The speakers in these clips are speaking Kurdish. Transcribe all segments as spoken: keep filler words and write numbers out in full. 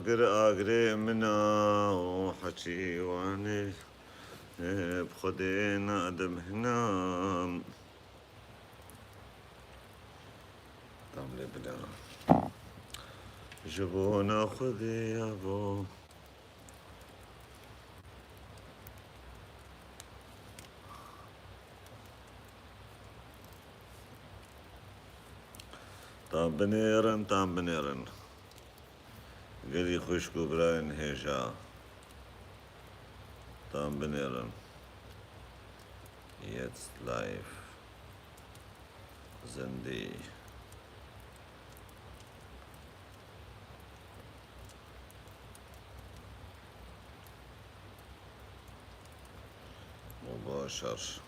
Gir agirê min a û heçî wanê, ê, bi Xwedê nadim hina. Tam lê bida. Ji bona Xwedê ya bo. Tam binêrin, tam binêrin. Gelî xwişk û birayên hêja. Tam binêrin. Jetzt live. Zindî. Mubaşer.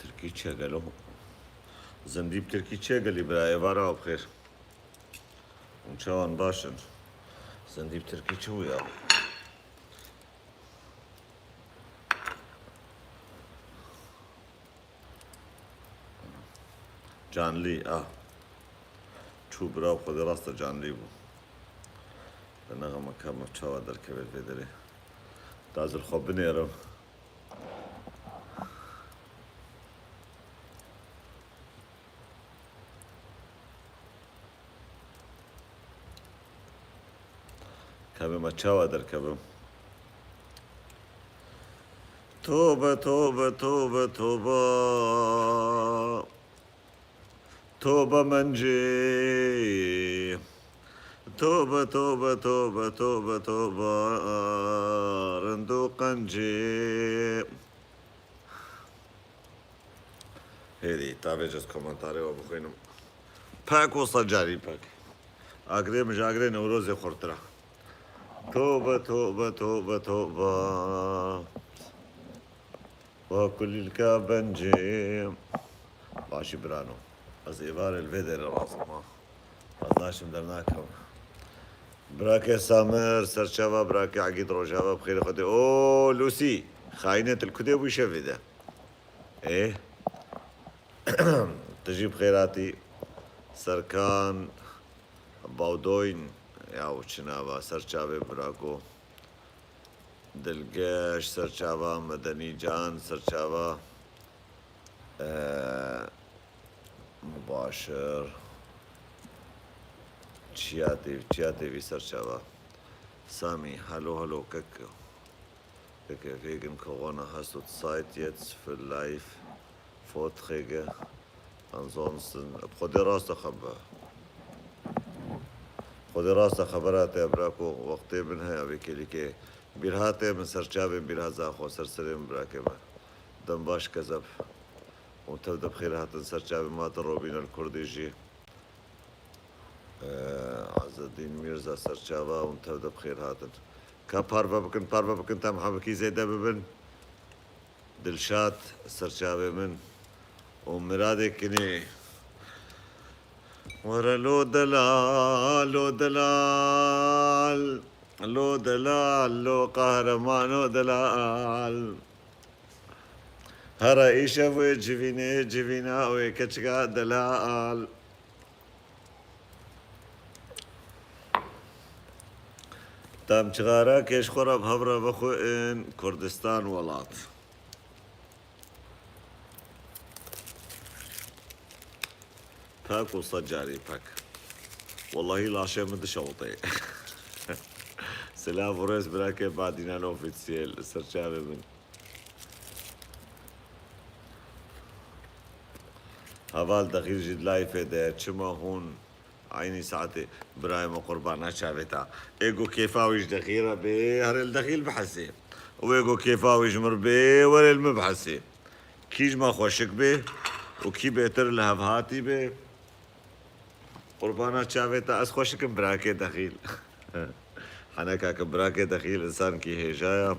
Tirkî çi gelo? Zindî bi tirkî çi gelî bira? Êvara bi xêr. Hûn çawan baş in? Zindî bi tirkî çi bû ya? Canlî, a. Çû bira, Xwedê rast e canlî bû. Li nexemeke me çawa derkeve vê derê. Da ez li xwe binêrim. Kevê me çawa derkevim? Tobe, tobe, tobe, tobe. Tobe mencê. Tobe, tobe, tobe, tobe, tobe. Rind û qencê. Hêdî, tavê ez komentarê we bixwînim. Pek wisa carî pek. Agirê min ji agirê Newrozê xurtir e. Tobe, tobe, tobe, tobe. Wa kulîlka bencê. Başî birano. Ez êvarê li vê derê razim ha. Ez naşim dernakevim. Birake Samir, serçava, birake Egîd, rojava bi xêrê xwe tê. O Lucy, xayînê tu li ku dê bû şevê de? Ê? Tu jî bi xêr hatî. Serkan, Bawdoyn, ya û çi nava, serçavê birako. Dilgeş, serçava, Medenî Can, serçava, e, Mubaşir, Çiya T V, Çiya T V serçava. Samî, halo, halo, kek. Kek, wegen Corona hast du Zeit jetzt für live Vorträge? Ansonsten, bi Xwedê rast e xeber. Xwedê rast e xebera te, birako, wextê min heye vê kêlîkê. Bîrhatê min serçavên bîrhat za xwe ser serê min birake me. Dem baş kezeb. Û tev de bi xêr hatin serçavên ma te Robîn el Kurdî jî. Ee, Azedîn Mîrza serçava û tev de bi xêr hatin. Ka parve bikin, parve bikin, tem hebikî zêde bibin. Dilşad serçavê min û Miradê Kinê. Were lo delal, lo delal, lo delal, lo qehreman, lo delal. Here îşev wê civînê, civîna wê keçika delal. Tam çixarakê ji xwe re bi hev re vexwin Kurdistan welat. Pek û sed carî pek. Wellahî laşê min dişewitê. Silav û rêz birake Badînan Ofîsiyel, serçavê min. Heval Dexîl jî di layfê de, çima hûn eynî saetê birayê me qurbana çavê ta? Ê ku kêfa wî ji Dexîl re bê, herê li Dexîl bihesê. Û ê ku kêfa wî ji min re bê, werê li min bihesê. Kî ji me xweşik bê û kî bêtir li hev hatî bê? Qurbana çavê te ez xweşikim birakê Dexîl. Heneka ki birakê Dexîl insankî hêja ya.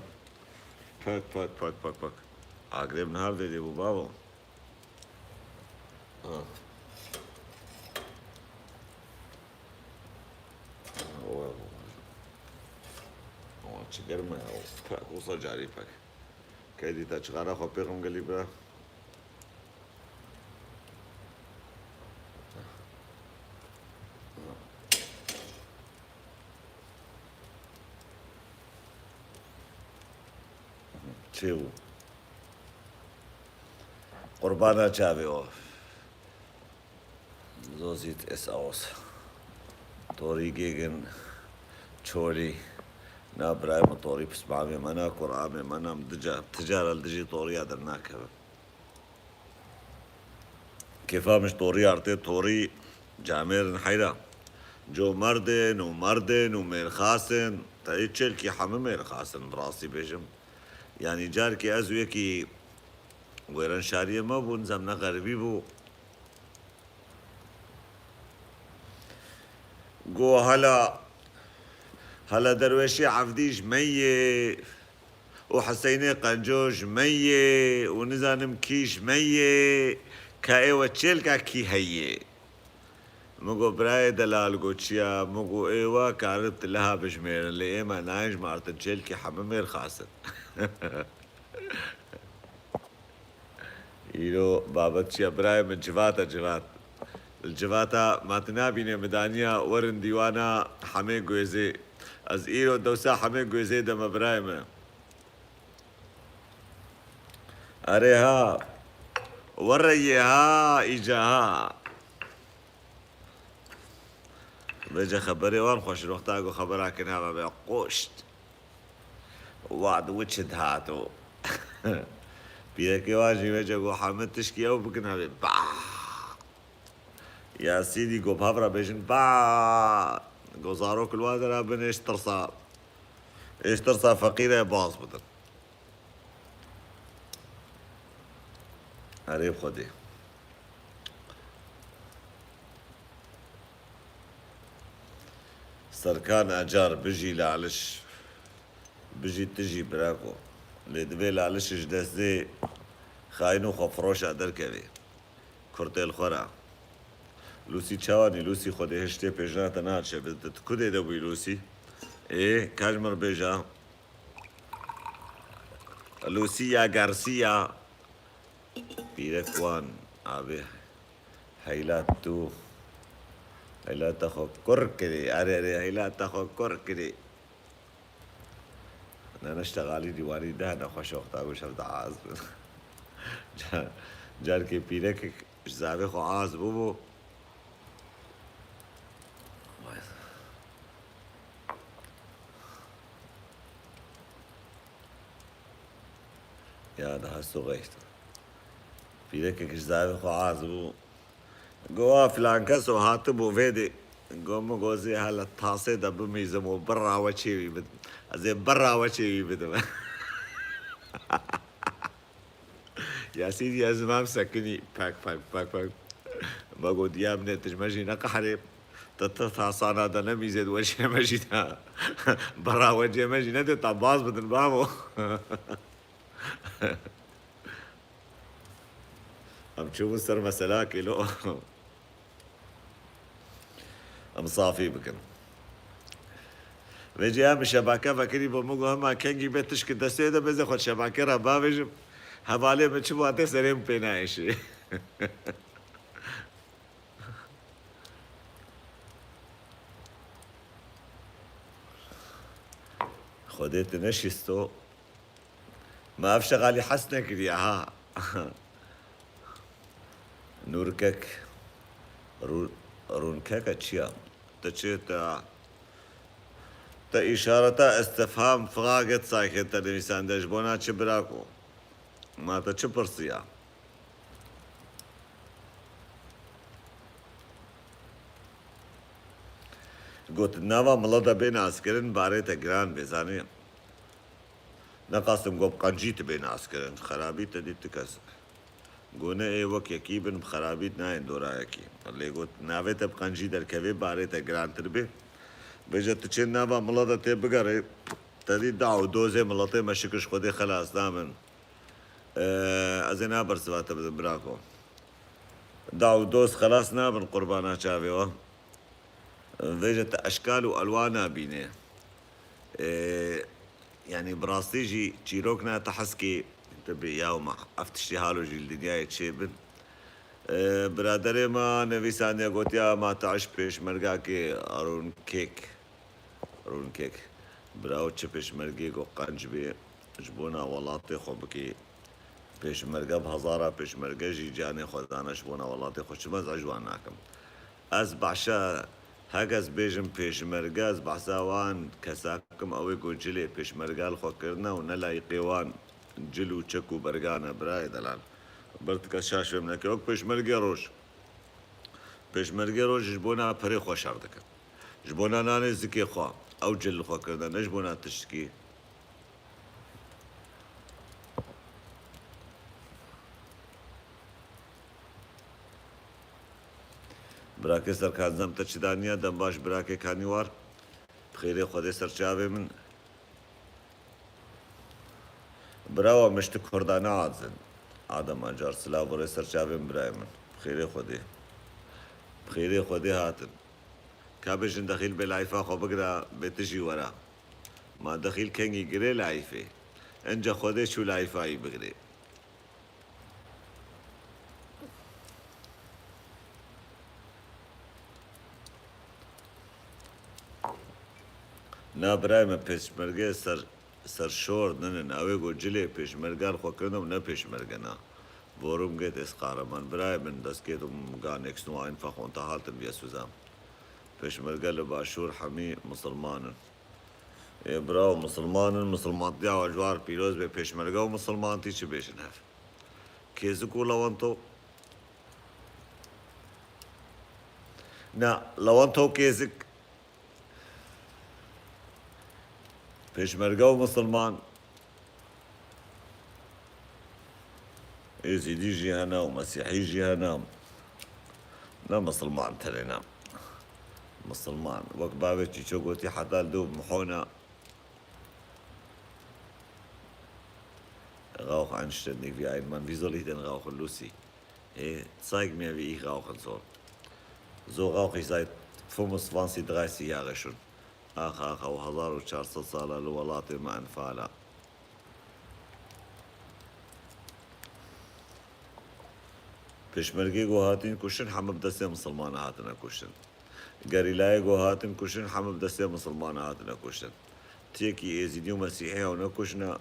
Pak, pak, pak, pak, pak. Agirê min niha vêdê bû bavo. Ha. Ha, o, o. O, çi germ e, o. Pak, wisa carî pak. Kedî te çixara xwe pêxim gelî bira. çê bû. Qurbana çavê o. Zozît es aus. Torî gêgin çolî. Na birayê min torî pismamê me, na kuramê me, na min dica, ticara li dijî toriya dernakevim. Kêfa min ji torî artê, torî camêrin heyra. Comerdên û merdên û mêrxasên, teyê çêlkî hemû mêrxasên, bi rastî bêjim. Yanî carkê ez û yekî wêrenşariyê me bûn, zemne xeribî bû. Go hala, hala Derwêşê Evdî ji me yê û Hiseynê Qenco ji me yê û nizanim kî ji me yê, ka ê we çêlka kî heyê? Min got, birayê delal, got, çi ya? Min got, ê we karin tu leha bijmêrin, lê ê me nayên ji me artin çêlkî hemû mêrxas in. Îro babet çi ya birayê min? Civat e, civat. Li civata ma tu nabînê midaniya werin dîwana Hemê Guêzê. Ez îro dewsa Hemê Guêzê de me birayê min. Erê ha. Were yê ha, îca ha. Vêce xeberê wan xweş, wexta ku xebera kin hema be qoşt. Wad wiçid hato. Pîrekê wan jî vêce ku hemî tişkî ew bikin hevê. Bah! Ya sîdî ku pavra bêjin, bah! Ku zarok li wan dera bin êş tirsa. Êş tirsa feqîre baz bidin. Erê Xwedê. Serkan Acar, bijî Laliş. Bijî tu jî birako. Lê divê Laliş ji destê xayîn û xwefiroşa derkevê. Kurtê li xwe ra. Lûsî çawa nî? Lûsî Xwedê hiştê pêjina te nadiçe. Bi tu kudê de bûyî Lûsî? Ê, ka ji min re bêja. Lucia Garcia. Pîrek wan, abê, heylat tu. Heylat te xwe kur kirî. Erê, erê, heylat te xwe kur kirî. Ne, ne, ştegalî dîwarî de nexweş wexta ku şev de az bin. Ca-, carkê pîrekek ji zavê xwe az bûbû. Ya, daha su geçti. Pîrekek ji zavê xwe az bû. Go, "Wa filan kes o hatibû vê dê." Go, "Min go zê hele tasê de bimîzim û birra we çê wî bidim. Ez ê birra we çê wî bidim." Ya sîdî ez mam sekinî. Pek, pek, pek, pek. Me got, "Ya min ê tu ji me jî neqehrê. Te, te tasana de nemîzê di weşê me jî de. Birra wecê me jî nedê ta baz bidin bavo." Em çûbûn ser mesela kîlo. Em safî bikin. Vêca min şebake vekirî bo min got, "Hema kengî bê tişkî destê de bêze xwe şebake re bavêjim. Hevalê min çi watê serê min pê nayêşê." Xwedê tu neşîsto. Me ev şexalî hes nekiriye ha. Nûrkek. Rû-, rûnkeke çi ya? Te çi te, te îşareta estefham fixa get sayxê te nivîsande ji bona çi birako? Ma te çi pirsiya? Got, nava mila de bê naskirin, barê te giran bê, zanî. Neqasim got, bi qencî tu bê naskirin, xerabî te dît tu kes. Got, ne ê wek yekî bin, bi xerabî nayên dora yekî. Lê got, navê te bi qencî derkevê, barê te girantir bê. Bêje tu çê nava mila de tê bigerê, te dî da û dozê miletê me şikir ji Xwedê xelas nabin. Ee, ez ê nabersiva te bidim, birako. Da û doz xelas nabin qurbana çavê we. Vêje te eşkal û elwan nabîne. Ee, yanî bi rastî jî çîrok ne te hez kî tu bê ya ma ev tiştî halo jî li dinyayê çêbin. Ee, biraderê me nivîsandiye gotiya ma te eş pêşmergakê Arûn Kêk. Rûnkek. Bira û çi pêşmergê ku qenc bê, ji bona welatê xwe bikî. Pêşmerge bi hezara pêşmerge jî canê xwe dane ji bona welatê xwe. Çima ez ejwan nakim? Ez behşa, hek ez bêjim pêşmerge, ez behsa wan kesa kim ew ê ku cilê pêşmerge li xwe kirine û ne layîqê wan cil û çek û bergan e, birayê delal. Bir tika şaş fêm neke. Wek pêşmergê roj. Pêşmergê roj ji bona perê xwe şer dikin. Ji bona nanê zikê xwe. Ew cil li xwe kirine, ne ji bona tiştkî. Birakê Serkan, zem te çi daniya? Dem baş birakê Kanîwar. Bi xêrê Xwedê ser çavê min. Birawa min ji ti Kurda neazin. Adem Acar, silav û rê ser çavê min birayê min. Bi xêrê Xwedê. Bi xêrê Xwedê hatin. Ka bêjin dexîl bê layfa xwe bigira, bê tu jî wera. Ma dexîl kengî girê layfê. Inca Xwedê çû layfa wî bigirê. Na birayê me, pêşmerge ser, serşor ninin. Ew ê ku cilê pêşmerge li xwe kirine û ne pêşmerge na. Worum geht es Kahraman. Birayê min, das geht um gar nichts, nur einfach unterhalten wir zusammen. Pêşmerge li Başûr hemî misilman in. Ê birawo, misilman in, misilmantiya we ji war pîroz be, pêşmerge û misilmantî çi bêjin hev? Kêzik û Lewento. Na, Lewento Kêzik. Pêşmerge û misilman. Êzîdî jî hene û Mesîhî jî hene. Ne misilman tenê ne. Misilman. Wek bavê Çîço gotî, heta li dû mihona. Rauch anständig wie ein Mann. Wie soll ich denn rauchen, Lucy? Hey, zeig mir, wie ich rauchen soll. So rauche ich seit fünfundzwanzig, dreißig Jahre schon. Ax, ax, ew hezar û çar sed sala li welatê me enfala. Pêşmergê ku hatin kuştin, heme bi destê misilmana hatine kuştin. Gerîlayê ku hatin kuştin, heme bi destê misilmana hatine kuştin. Tiyekî êzîdî û mesîhî ew nekuştine.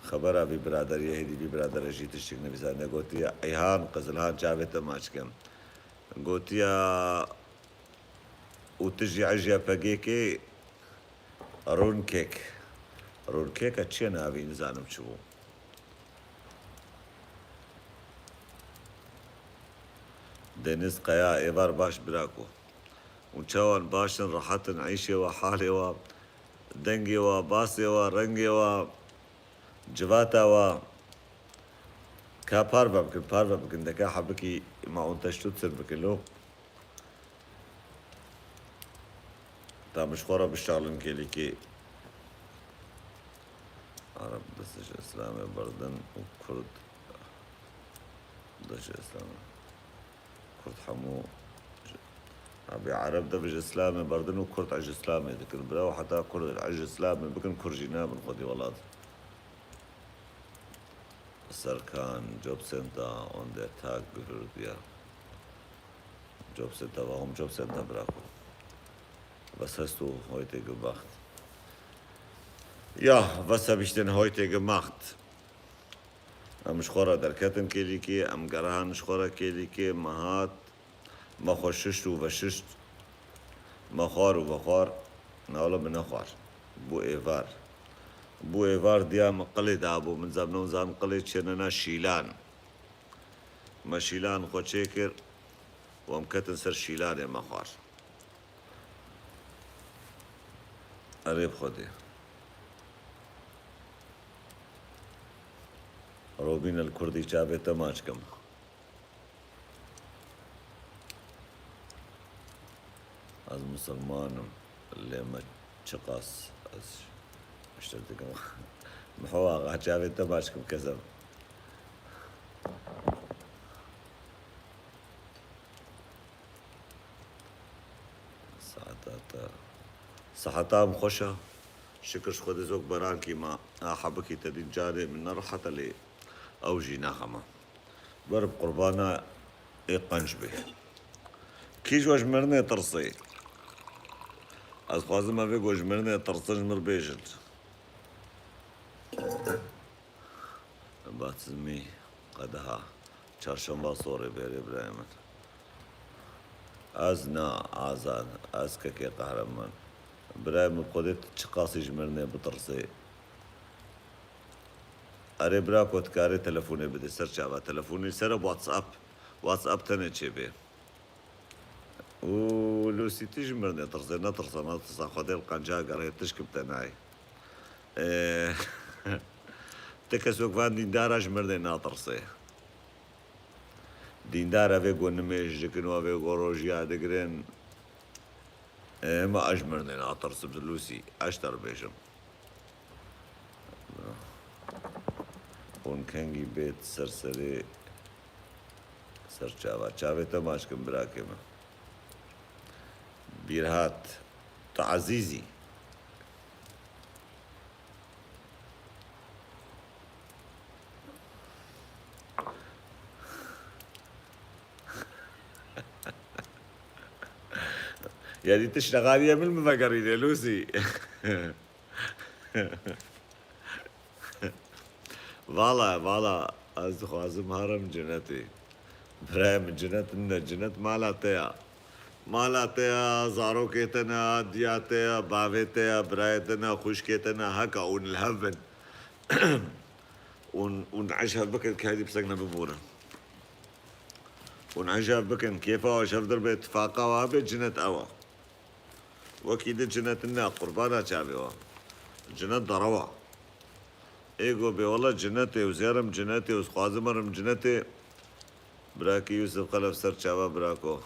Xebera vî biraderiyê, hêdî vî biradere jî tiştek nivîsane. Gotiye, Eyhan, Qizilhan çavê te maç kim. Gotiye, û tu jî ejiya P G K, Rûnkek. Rûnkeka çi ye navî, nizanim çi bû. Deniz Kaya, êvar baş birako. Û çawan baş in, rehet in, eyşê we, halê we, dengê we, basê we, rengê we, civata we. Ka parve bikin, parve bikin, deka hebikî ma unterstützen bikin lo. Tam ji xwe re bişalin kêlîkê. Arab dest ji Îslamê berdin û Kurd dest ji Îslamê. Kurd hemû ji, abi Arab dev ji Îslamê berdin û Kurd ej Îslamê dikin. Biraw heta Kurd ej Îslamê bikin, Kurd jî nabin xwedî welat. Serkan, Job Center on der Tag gehört, ja. Job Center, warum Job Center, Brako? Was hast du heute gemacht? Ja, was hab ich denn heute gemacht? Em ji xwe re derketin kêlîkê, em gerihan ji xwe re kêlîkê, me hat, me xwe şişt û veşişt, me xwar û vexwar, newle min nexwar. Bû êvar. Bû êvar diya min qilê dabû, min zam nizam qilê çênena şîlan. Me şîlan xwe çêkir û em ketin ser şîlanê me xwar. Erê bi Xwedê. Robîn el Kurdî çavê te maç kim. Ez misilman im, lê me çiqas ez ji te dikim. Miho axa, çavê te baş kim kesem. Saeta te. Seheta em xweş e. Şikir ji Xwedê zok berankî ma. A hebikî te dîn carê min ne rehet e lê ew jî ne xem e. Wer bi qurbana ê qenc bê. Kî ji we ji mirinê tirsê? Ez xwazim ev ê ku ji mirinê tirsin ji min re bêjin. Batizmî qediha çarşemba sorê bêrê birayê min. Ez na azad, ez kekê qehreman. Birayê min, bi Xwedê tu çiqasî ji mirinê bitirsê. Erê bira, ku dikarê telefonê bidê ser çava. Telefonê ser e, WhatsApp. WhatsApp tenê çêbê. Û Lucy, tu ji mirinê tirsê, netirse, netirse, Xwedê li qenca gerê, tişk bi te nayê. Ê, ti kes wek van dîndara ji mirinê natirsê. Dîndar ev ê ku nimêj dikin û ev ê ku rojiya digirin. Ê, hema ez ji mirinê natirsim, Lucy, ez ji te re bêjim. Hûn kengî bêt ser serê, ser çava. Çavê te maç kim, birakê min. Bîrhat, tu ezîz î. Yanî tu şexaliya min bivegerîne, Lucy. Vala, vala, ez dixwazim herim cinetê. Birayê min, cinet nine, cinet mala te ya. Mala te ya, zarokê te ne, diya te ya, bavê te ya, birayê te ne, xwişkê te ne, heka hûn li hev bin. Hûn, hûn eş hev bikin, kedî pisek nebibûrin. Hûn eş hev bikin, kêfa we ji hev dir bê, tifaqa we hebe, cinet ew e. Wekî di cinet nine, qurbana çavê we. Cinet derew e. Ê go bê wele cinetê û zêrim cinetê û dixwazim herim cinetê. Birakî Yusuf Xelef ser çava birako.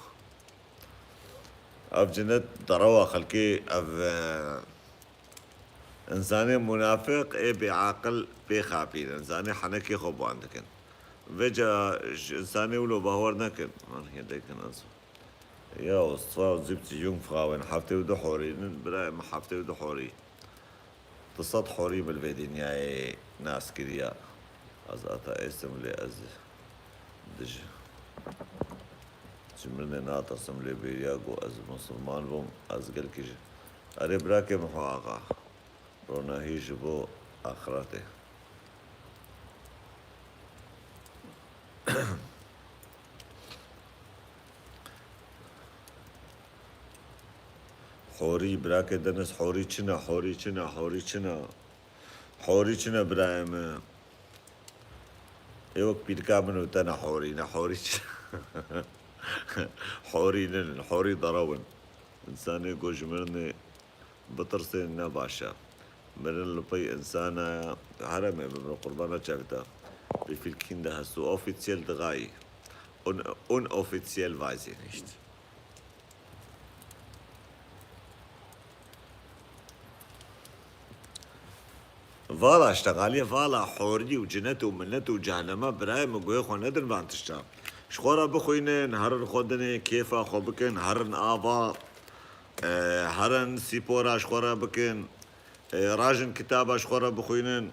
Ev cinet derew e xelkê, ev, e, însanê munafiq ê bêaqil pê xapîn. Însanê henekê xwe bi wan dikin. Vêca ji însanê wilo bawer nekin. An hier denken also. Ja, und zwar siebzig Jungfrauen, heftê û du horî nin, birayê min, heftê û du horî. Du sed horî min li vê dinyayê nas kiriya. Ez ateîst im, lê ez dij, ji mirinê natirsim, lê bêriya ku ez misilman bûm, ez gelkî ji, erê birakê min xwe axa. Ronahî ji bo axretê. Horî, birakê Deniz, horî çi ne, horî çi ne, horî çi ne? Horî çi ne, birayê min? Ê wek pîrika min û te ne horî, ne horî çi ne? Horî nin, horî derew in. Însanê ku ji mirinê bitirsê ne baş e. Mirin li pey însana ye. Heremê bimre qurbana çavê te. Wie viele Kinder hast du? Offiziell drei. Un-, unoffiziell weiß ich nicht. Vala, ştegaliyê vala, horî û cinet û minet û ceheneme, birayê min, guhê xwe nedin van tişta. Ji xwe re bixwînin, herin xwe dinê, kêfa xwe bikin, herin ava, e, herin spora ji xwe re bikin, e, rajin kitaba ji xwe re bixwînin,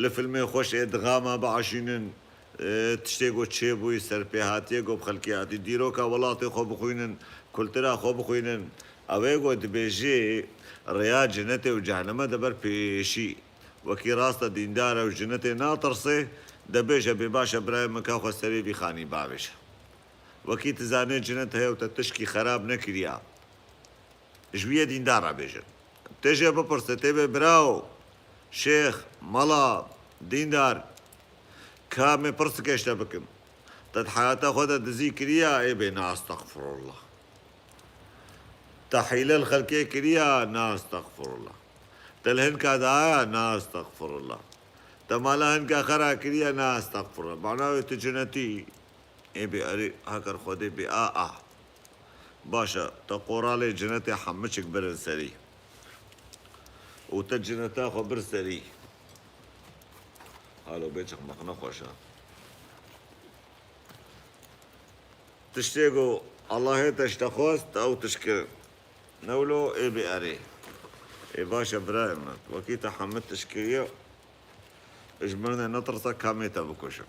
li filmê xweş ê dixama biaşînin, e, tiştê ku çêbûyî, serpêhatiyê ku bi xelkê hatî, dîroka welatê xwe bixwînin, kultura xwe bixwînin. Ew ê ku dibêjê rêya cinetê û ceheneme de ber pêşî. Wekî rast e dîndar e û ji cinetê natirsê, dibêje bê baş e birayê min, ka xwe serê vî xanî bavêje. Wekî tu zanê cinet heye û te tişkî xerab nekiriya. Ji wî yê dîndar re bêjin. Tê jê bipirse, tê bê birawo, şêx, mela, dîndar, ka em ê pirsikê ji te bikin. Te di heyata xwe de dizî kiriya, ê bê, na estexfirullah. Te hîle li xelkê kiriya, na estexfirullah. Te li hinka daya, na estexfirullah. Te mala hinka xera kiriya, na estexfirullah. Mana wê tu cinetî. Ê bê, erê, heker Xwedê bê, a, a. Baş e, te qoralê cinetê hemiçik birin serî. Û te cineta xwe bir serî. Halo bê çiqmaq nexweş e. Tiştê ku Allahê te ji te xwest, ew tişt kirin. Ne wilo, ê bê, erê. Ê baş e birayê min. Wekî te hemî tişt kiriye, ji mirinê netirse, ka em ê te bikujin.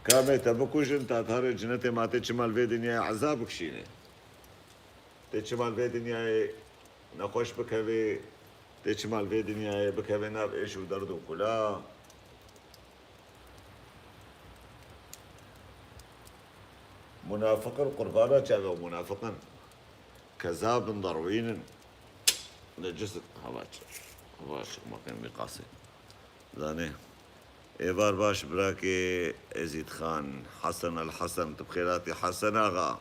Ka em ê te bikujin, ta tarê cinetê ma tê çima li vê dinyayê ezab bikişînê. Tê çima li vê dinyayê nexweş bikevê, tê çima li vê dinyayê bikevê nav êş û derd û kula. Munafiqin qurbana çavê û munafiqin. Kezab in, derwîn in. Necis in. Hava çi? Hava çi? Makin wî qasê. Zanê. Êvar baş birakê Ezîd Xan. Hesen el Hesen. Tu bi xêr hatî Hesen Axa.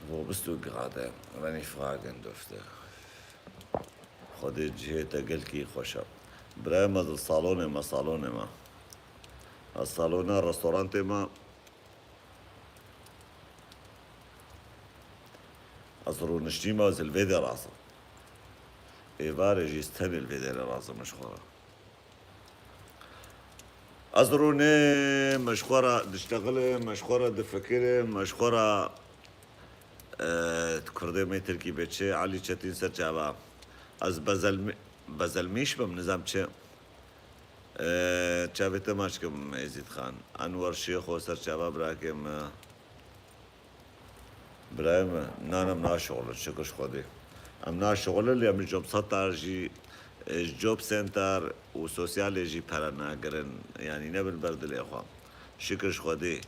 Wo bist du gerade, wenn ich fragen dürfte? Xwedê cihê te gelkî xweş e. Birayê me, di salonê me, salonê me. Ez salona restorantê me. Ez rûniştî me, ez li vê de razim. Êvarê jî ez tenê li vê derê razim ji xwe re. Ez rûnim, ez ji xwe re diştexilim, ez ji xwe re difikirim, ez ji xwe re, e, kurdê me tirkî bê çi, Elî Çetîn ser çava. Ez bezelmî-, bezelmîş bim, nizam çi. E, çavê te maç kim, Êzîd Xan. Enwer Şêxo ser çava birakê me. Birayê me, nan em naşixulin, şikir ji Xwedê. Em naşixulin, lê em ji job center jî, e, ji job center û sosyalê jî pere nagirin. Yanî ne bin ber dilê xwe. Şikir ji Xwedê,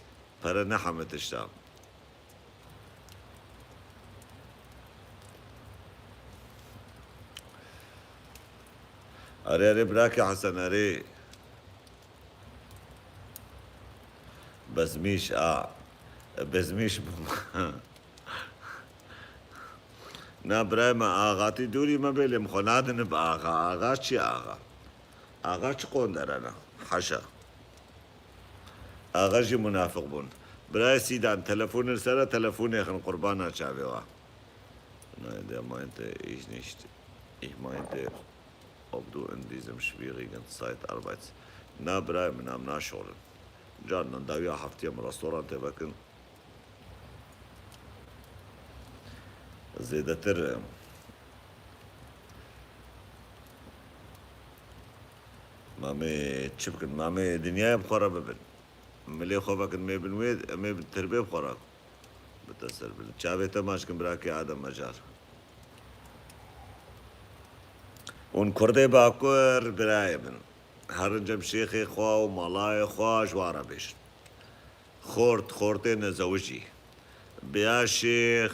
pere ne heme tişt e. Erê, erê, birakê Hesen, erê. Bezmîş, a. Bezmîş bûm. Na, birayê me, axatî dûrî me bê, lê min xwe nadin bi axa. Axa çi axa? Axa çi qondere ne? Haşa. Axa jî munafiq bûn. Birayê Sîdan, telefonê li ser e, telefonê xin qurbana çavê wa. Nein, der meinte, ich nicht. Ich meinte, ob du in diesem schwierigen Zeit arbeitest. Na, birayê min, em naşorin. Carinan dawiya heftiye min restorantê vekin. Zêdetir, em, mamê çi bikin? Mamê dinyaya bi xwe re bibin. Milê xwe vekin, mê bin wê, em ê bi tirbê bi xwe re. Bi te ser bin. Çavê te maç kin, birakê Adem Acar. Hûn Kurdê Bakur birayê min. Herin cem şêxê xwe û malayê xwe ji wan re bêjin. Xort, xortê nezewicî. Bi ya şêx,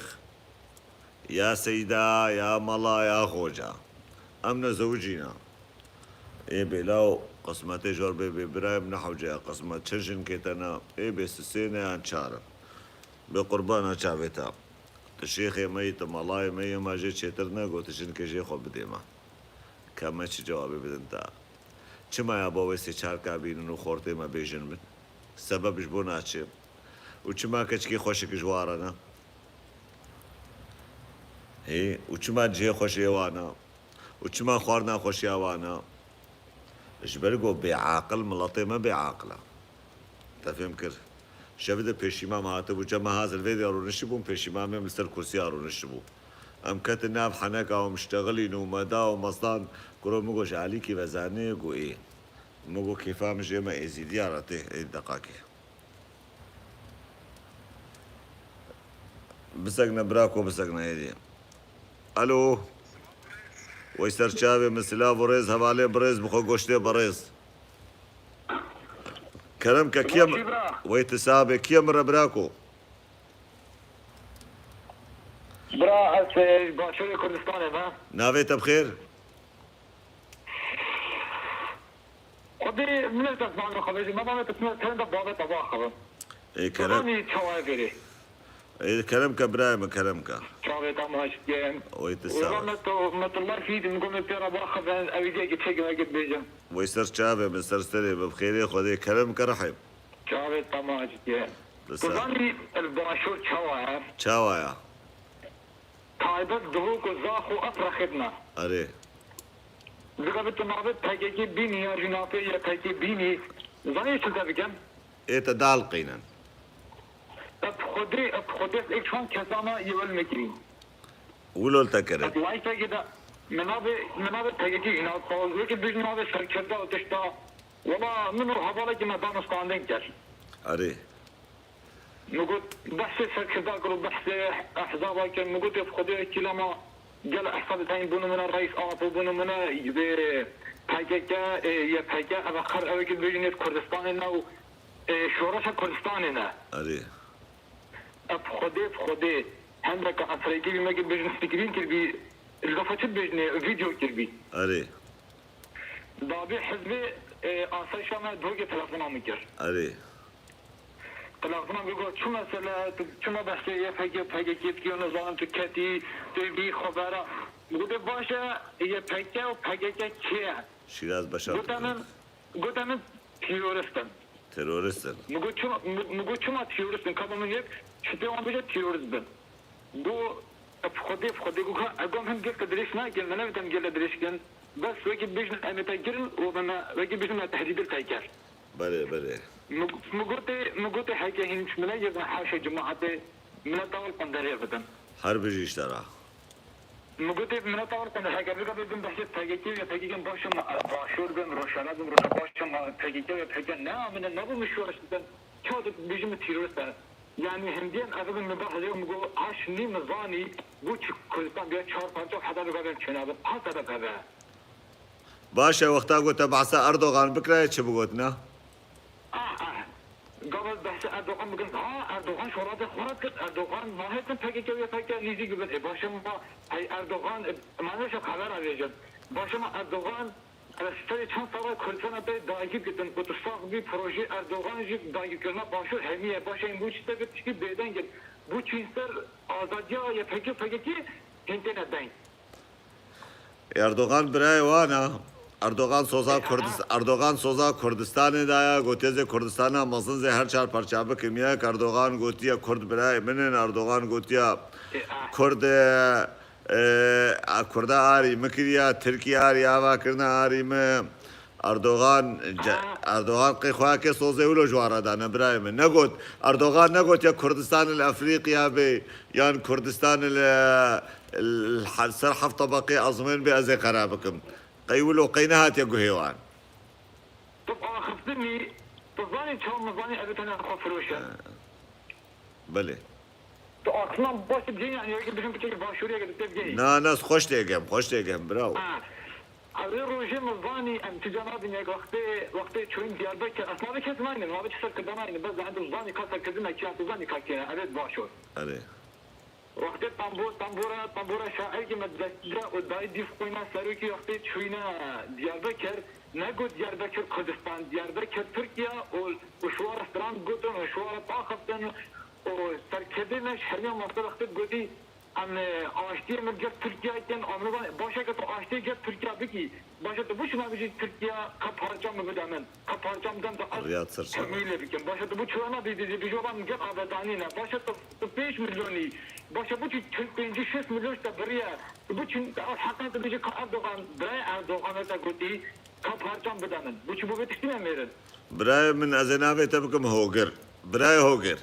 ya seyda, ya mala, ya xoca. Em nezewicî ne. Ê bê law, qismetê jor bê bê birayê min ne hewce ya qismet. Çi jinkê te ne? Ê bê sisê ne yan çar in? Bê qurbana çavê te. Tu şêxê me yî, tu malayê me yî, ma jê çêtir ne, got tu jinkê jê xwe bidê me. Ka me çi cewabê bidin te? Çima ya bo wê sê çar ka bînin û xortê me bêjin min? Sebeb ji bo naçê. Û çima keçikê xweşik ji wan re ne? Hê, û çima cihê xweşê wan e? Û çima xwarina xweşiya wan e? Ji ber ku bêaqil, miletê me bêaqil e. Te fêm kir? Şevê de pêşîma me hatibû, cem me hazir vê de rûniştibûn, pêşîma me em li ser kursiya rûniştibû. Em ketin nav heneka û miştexilîn û me da û me zand, kuro min got ji alîkî ve zanê, got ê. Min got kêfa min jê me êzîdiya re tê, ê deqakê. Bisekne birako, bisekne êdî. Alo. Wey ser çavê min, silav û rêz hevalê birêz, bi xwe goştê birêz. Kerem ke, kiyê min? Wey ti sabe, kiyê min re birako? Bira, ez, e, Başûrê Kurdistanê me. Navê te bi xêr? Xwedê min ez navê xwe bêjim, me navê te tune, tene de bavê te biaxivim. Ê, kerem. Zanî çawa ye vêrê? Ê, kerem ke birayê min, kerem ke. Çavê te maç dikin. Oy, tu sağ ol. Wela me tu, me tu live feed, min got me pê re biaxivin, ew îdiyekî çêkin, eke dibêjim. Wey ser çavê min, ser serê min, bi xêrê Xwedê, kerem ke rehîm. Çavê te maç dikin. Tu sağ ol. Tu zanî li Başûr çawa ye? Çawa ye? Taybet duhok û zax û ev rexît me. Erê. Diga bi tu navê P K K bînî ya jî navê Y P G bînî, zanî çi te bikim? Ê te dal qînin. Bi Xwedê, bi Xwedê êk çand kesana yê wel mekirî. Wilo li te kirin. Bi lifekê de min navê, min navê P K K jî nav, wekî bijî navê serkirde û tişta. Wela min û hevalekî me danûstandin kir. Erê. Min got, behsê serkirda kir û behsê ehzaba kir. Min gotê, bi Xwedê wekîla ma gel ehzabê tayîn bû nimune Reîs Apo, bû nimune vê P K K, ê, Y P G, ev xer ew ê ki bêjin êt Kurdistanê ne û, ê, şoreşa Kurdistanê ne. Erê. Ev bi Xwedê, bi Xwedê. Hindeka efrêkî bî, me ki bêjin screen kirbî, li gafa çi bêjinê, video kirbî. Erê. Dabî hizbê, e, asayişa me dogê telefona min kir. Erê. Telefona min got, çi mesele, tu çima behsê Y P G, P K K dikî, nizanim tu ketî, tu bî xebera. Min gotê, baş e, Y P G û P K K kê ye? Şîraz Beşar. Gote min, gote min, terorist in. Terorist in. Min got, çima, min, min got, çima terorist in? Ka ba min yek, çi pê wan bêje terorist bin. Got, bi Xwedê, bi Xwedê, got, ka, ev gam him gel te dirêj nakin, me nevêt em gel te dirêj kin. Bes wekî bêjin em ê te girin û me, me, wekî bêjin me tehdîdê te kir. Belê, belê. Min, min gotê, min gotê heke hîn çi min ne yevin haşa cemaetê, min ne tawil qenderê bidin. Her bijî ji te re. Min gotê, min ne tawil qenderê, heke bika bêjin behsê P K K ya P K K baş e, ma, e, başûr bin, rojhela bin, rojhela baş e, ma P K K ya P K K ne, min ne, nebû min şoreş dikin. Çawa tu bêjin min terorist e? Yanî hindiyên ev min bahs lê min got, haş nî min zanî, bû çi Kurdistan bîya çar parça û heta bika bên çênabin. Ha sebeb hebe. Baş e, wexta ku te behsa Erdogan bikirayê çi bigotine? Ah, ah. Gava behsa Erdogan bikin, ha, Erdogan şorate xwe ret kir, Erdogan nahêtin P K K û Y P G nîzî bibin. E, baş e ma, hey Erdogan, e, ma ne şev xeber avêjin. Baş e ma Erdogan, e, serê çend sala Kurdistana te dagir girtin, ku tu sax bî, projê Erdogan jî dagirkirina başûr hemiye. Baş e, bû çi te tişkî bêdeng in. Bû çîn ser azadiya Y P G û P K K hîn têne deng. Erdogan birayê wan e. Erdogan soza Kurdis-, Erdogan soza Kurdistanê daye, gotiye zê Kurdistana mezin zê her çar parça bikim yek. Erdogan gotiye Kurd birayê min in. Erdogan gotiye Kurd, e, e, Kurda arî min kiriye, Tirkiye arî ava kirine arî min. Erdogan, ce-, Erdogan qey xwe ke sozê wilo ji wan re dane birayê min. Negot, Erdogan negotiye Kurdistan li Efrîqiya bê, yan Kurdistan li, li he-, ser heft tebeqê ezmên bê ez ê qera bikim. Qey wilo qey nehatiye guhê wan. Tu axiftinî, tu zanî çawa min zanî ev tene xwe firoşe. Belê. Tu axiftina baş dibcî, yanî yekî bijim piçekî başûriyeke di tevgehî. Na, na, xweş têgem, xweş têgem, bravo. Ha. Ew ê rojê min zanî, em tu ca nadîn yek wextê, wextê çûyîn Diyarbekir, ez navê kes naynim, navê çi serkirdan naynim, bes zaten tu zanî ka serkirdin e, kî ya tu zanî ka kê ye, ev ê başûr. Erê. Wextê tambûr, tambûra, tambûra şairkî me destî de û dayî dîv xwîna serokî wextê çûyîne Diyarbekir, negot Diyarbekir Kurdistan, Diyarbekir Tirkiye û, û şwara stran gotin û şwara taxiftin û serkerdê me ji hemiya masa wextê gotî, em, e, aştiyê me gel Tirkiye kin, em nivan, baş e ke tu aştiyê gel Tirkiye bikî, Baş e, tu bo çi nabêjî Tirkiye ka parça min bide min? Ka parça min bide min, tu ez Riyad Serçe. Temî lê bikim. Baş e, tu bo çi nabêjî, bêjî wela min gel avedanî ne? Baş e, tu, tu pênc milyonî. Baş e, bo çi çil pêncî şêst milyon ji te biriye? Tu bo çi, ew heqan tu bêjî ka Erdogan, birayê Erdogan e te gotî, ka parça min bide min. Bo çi bo vê tiştî nemêrin? Birayê min, ez ê navê te bikim Hogir. Birayê Hogir.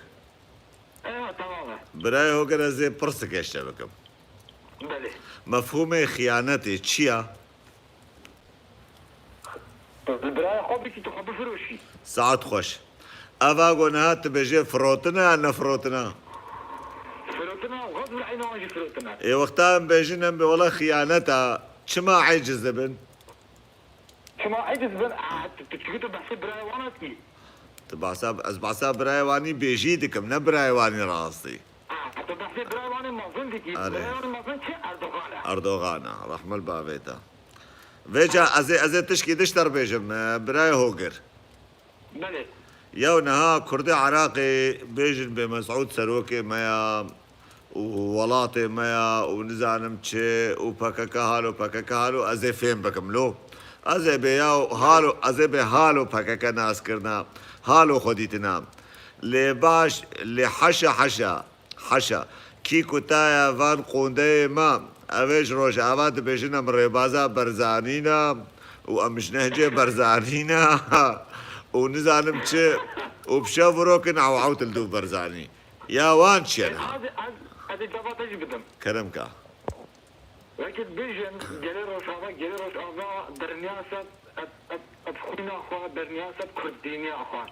Ewa, tamam e. Birayê Hogir, ez ê pirsike ji te bikim. Belê. Mefhûmê xiyanetê çi ya? Li birayê xwe bikî, tu xwe bifiroşî. Saet xweş. Eva ku niha tu bêjê firotine ya nefirotina? Firotine, xwe bi eyna wan jî firotine. Ê wexta em bêjin em bê wela xiyanet a, çima eciz dibin? Çima eciz bin? Ah, tu, tu çikî tu behsê birayê wan dikî? Tu behsa, ez behsa birayê wanî bêjî dikim, ne birayê wanî rastî. Ah, tu behsê birayê wanê mezin dikî. Erê. Birayê wanê mezin kê? Erdogan e. Erdogan e, rehme li bavê te. Vêca ez ê, ez ê tişkî dişter bêjim, e, birayê Hogir. Belê. Yew niha Kurdê Iraqê bêjin bê Mesûd serokê me ya û welatê me ya û nizanim çi û P K K halo, P K K halo, ez ê fêm bikim lo. Ez ê bê ya halo, ez ê bê halo P K K nas kirina, halo xwe dîtina. Lê baş, lê heşa heşa. Haşa. Kî ku taya van qûndeyê me, ev ê ji Rojava dibêjin em rêbaza Barzanî ne û em ji Nehcê Barzanî ne û nizanim çi û bi şev û rokin ew ewt li dû Barzanî. Ya wan çi ye niha? Ez, ez, ez ê cevap te jî bidim. Kerem ka. Wekî dibêjin, gelê Rojava, gelê Rojava berniya ser, eb, eb, eb xwîna xwe, berniya ser kurdîniya xwe.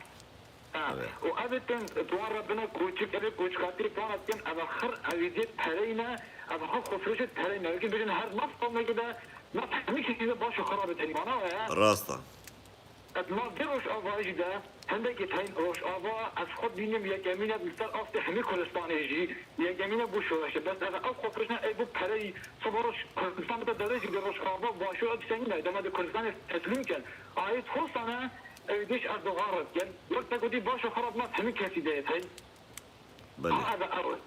Ha. Evet. Û ev ê tên di wan re bine koçik, ev ê koçikatî wan re dikin, ev xir, ev ê dê pereyne, ev xir xwe firişt pereyne. Wekî bêjin her naf qewmekê de, naf hemî kesî de baş û xirab e, tenê wana ye. Rast e. Di nav vê Rojavayê jî de hindekî tên Rojava, ez xwe dibînim yekemîn e li ser astê hemî Kurdistanê jî, yekemîn e bo şoreşê. Bes ev, ev xwe firiştine ey bo pereyî, siba roj Kurdistan bide derê jî, di Rojava, Başûr, ev tiştê nîne. Dema di Kurdistanê teslîm kin. Ayê Xostan e, ew dîş Erdogan re dikin. Wek te gotî baş û xirab naf hemî kesî de ye tên. Belê. Ha, ev e, ew e.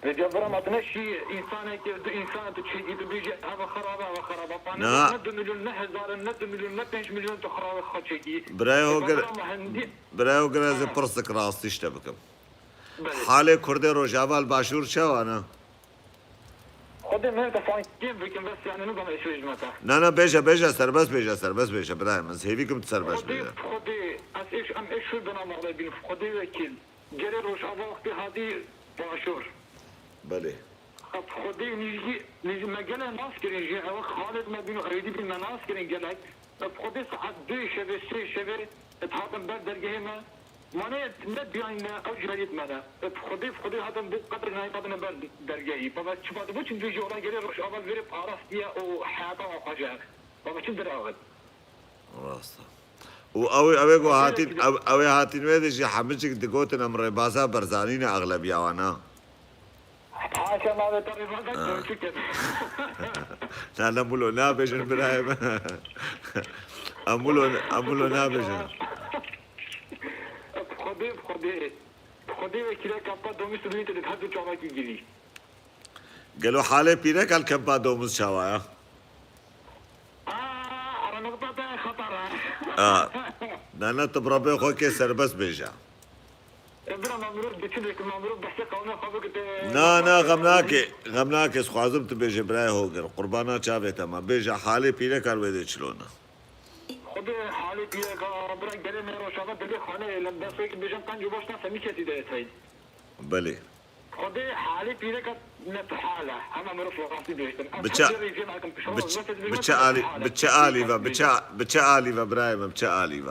Vêca bira me tu neşî, însanekî, du însan tu çêkî, tu bêjî, ev xirab e, ev xirab e. Pa ne, ne du milyon, ne hezar in, ne du milyon, ne pênc milyon tu xirab xwe çêkî. Birayê Vêca Hoger, bira me hindî. Birayê Hoger, ez ê pirsik rastî ji te bikim. Belê. Halê Kurdê Rojava li Başûr çawa ne? Xwedê min te fankên bikim, bes yani nizam eşwê ji me te. Na, na, bêje, bêje, serbest bêje, serbest bêje, birayê min. Ez hêvî kim tu serbest Xwedê, bêje. Xwedê, ez êş, em eşwê bina mexlebîn. Xwedê wekîl. Gelê Rojava wextê hatî Başûr. Belê. Xwedê nîjî, nîjî me gele nas kirin jî, ew Xalid me bîn û Eydî bîn me nas kirin gelek. Bi Xwedê saet duyê şevê, sê şevê, dihatin ber dergehê me. Mane ne diyayî me, ew cî heriyê me ne. Bi Xwedê, bi Xwedê hatin bo qedir nayê qedirine ber dergehî. Baba çi bade bo çi duyê jî ola gelê Rojava vêrê parastiye û heyata wan xweş e. Baba çi diraxit. Rast e. Û ew ê, ew ê ku hatîn, ew, ew ê hatîn wê de jî hemicik digotin em rêbaza Barzanî ne, exlebiya wan, ha. Haşa navê te rêbaza Ha. Kewçik e. Na, na, mulo nabêjin birayê min. Em mulo, em mulo nabêjin. Xwedê, Xwedê. Xwedê wekîleka pa domî sibînî te dikhat û çavakî girî. Gelo halê pîreka li kempa domuz çawa ya? Aa, ara nokta te xeter e. A, ne, ne, tu bi Rebê xwe kê serbest bêje. E, bira, ma mirov diçin, ma mirov behsê qewmê xwe bike te. Na, na, xem nake, xem nake, ez xwazim tu bêje birayê Hoger, qurbana çavê te ma. Bêje halê pîreka li wê dê çilo ne? Xwedê halê pîreka, bira, gelê me Rojava dilê xaneyê, lem destê ki bêjin qenc û baş ne semî kesî de ye tey. Belê. Xwedê halê pîreka ne tu hal e. Hema mirov rastî bêjtin. Bi çi, bi çi alî, bi çi alî ve, bi çi, bi çi alî ve birayê min, bi çi alî ve?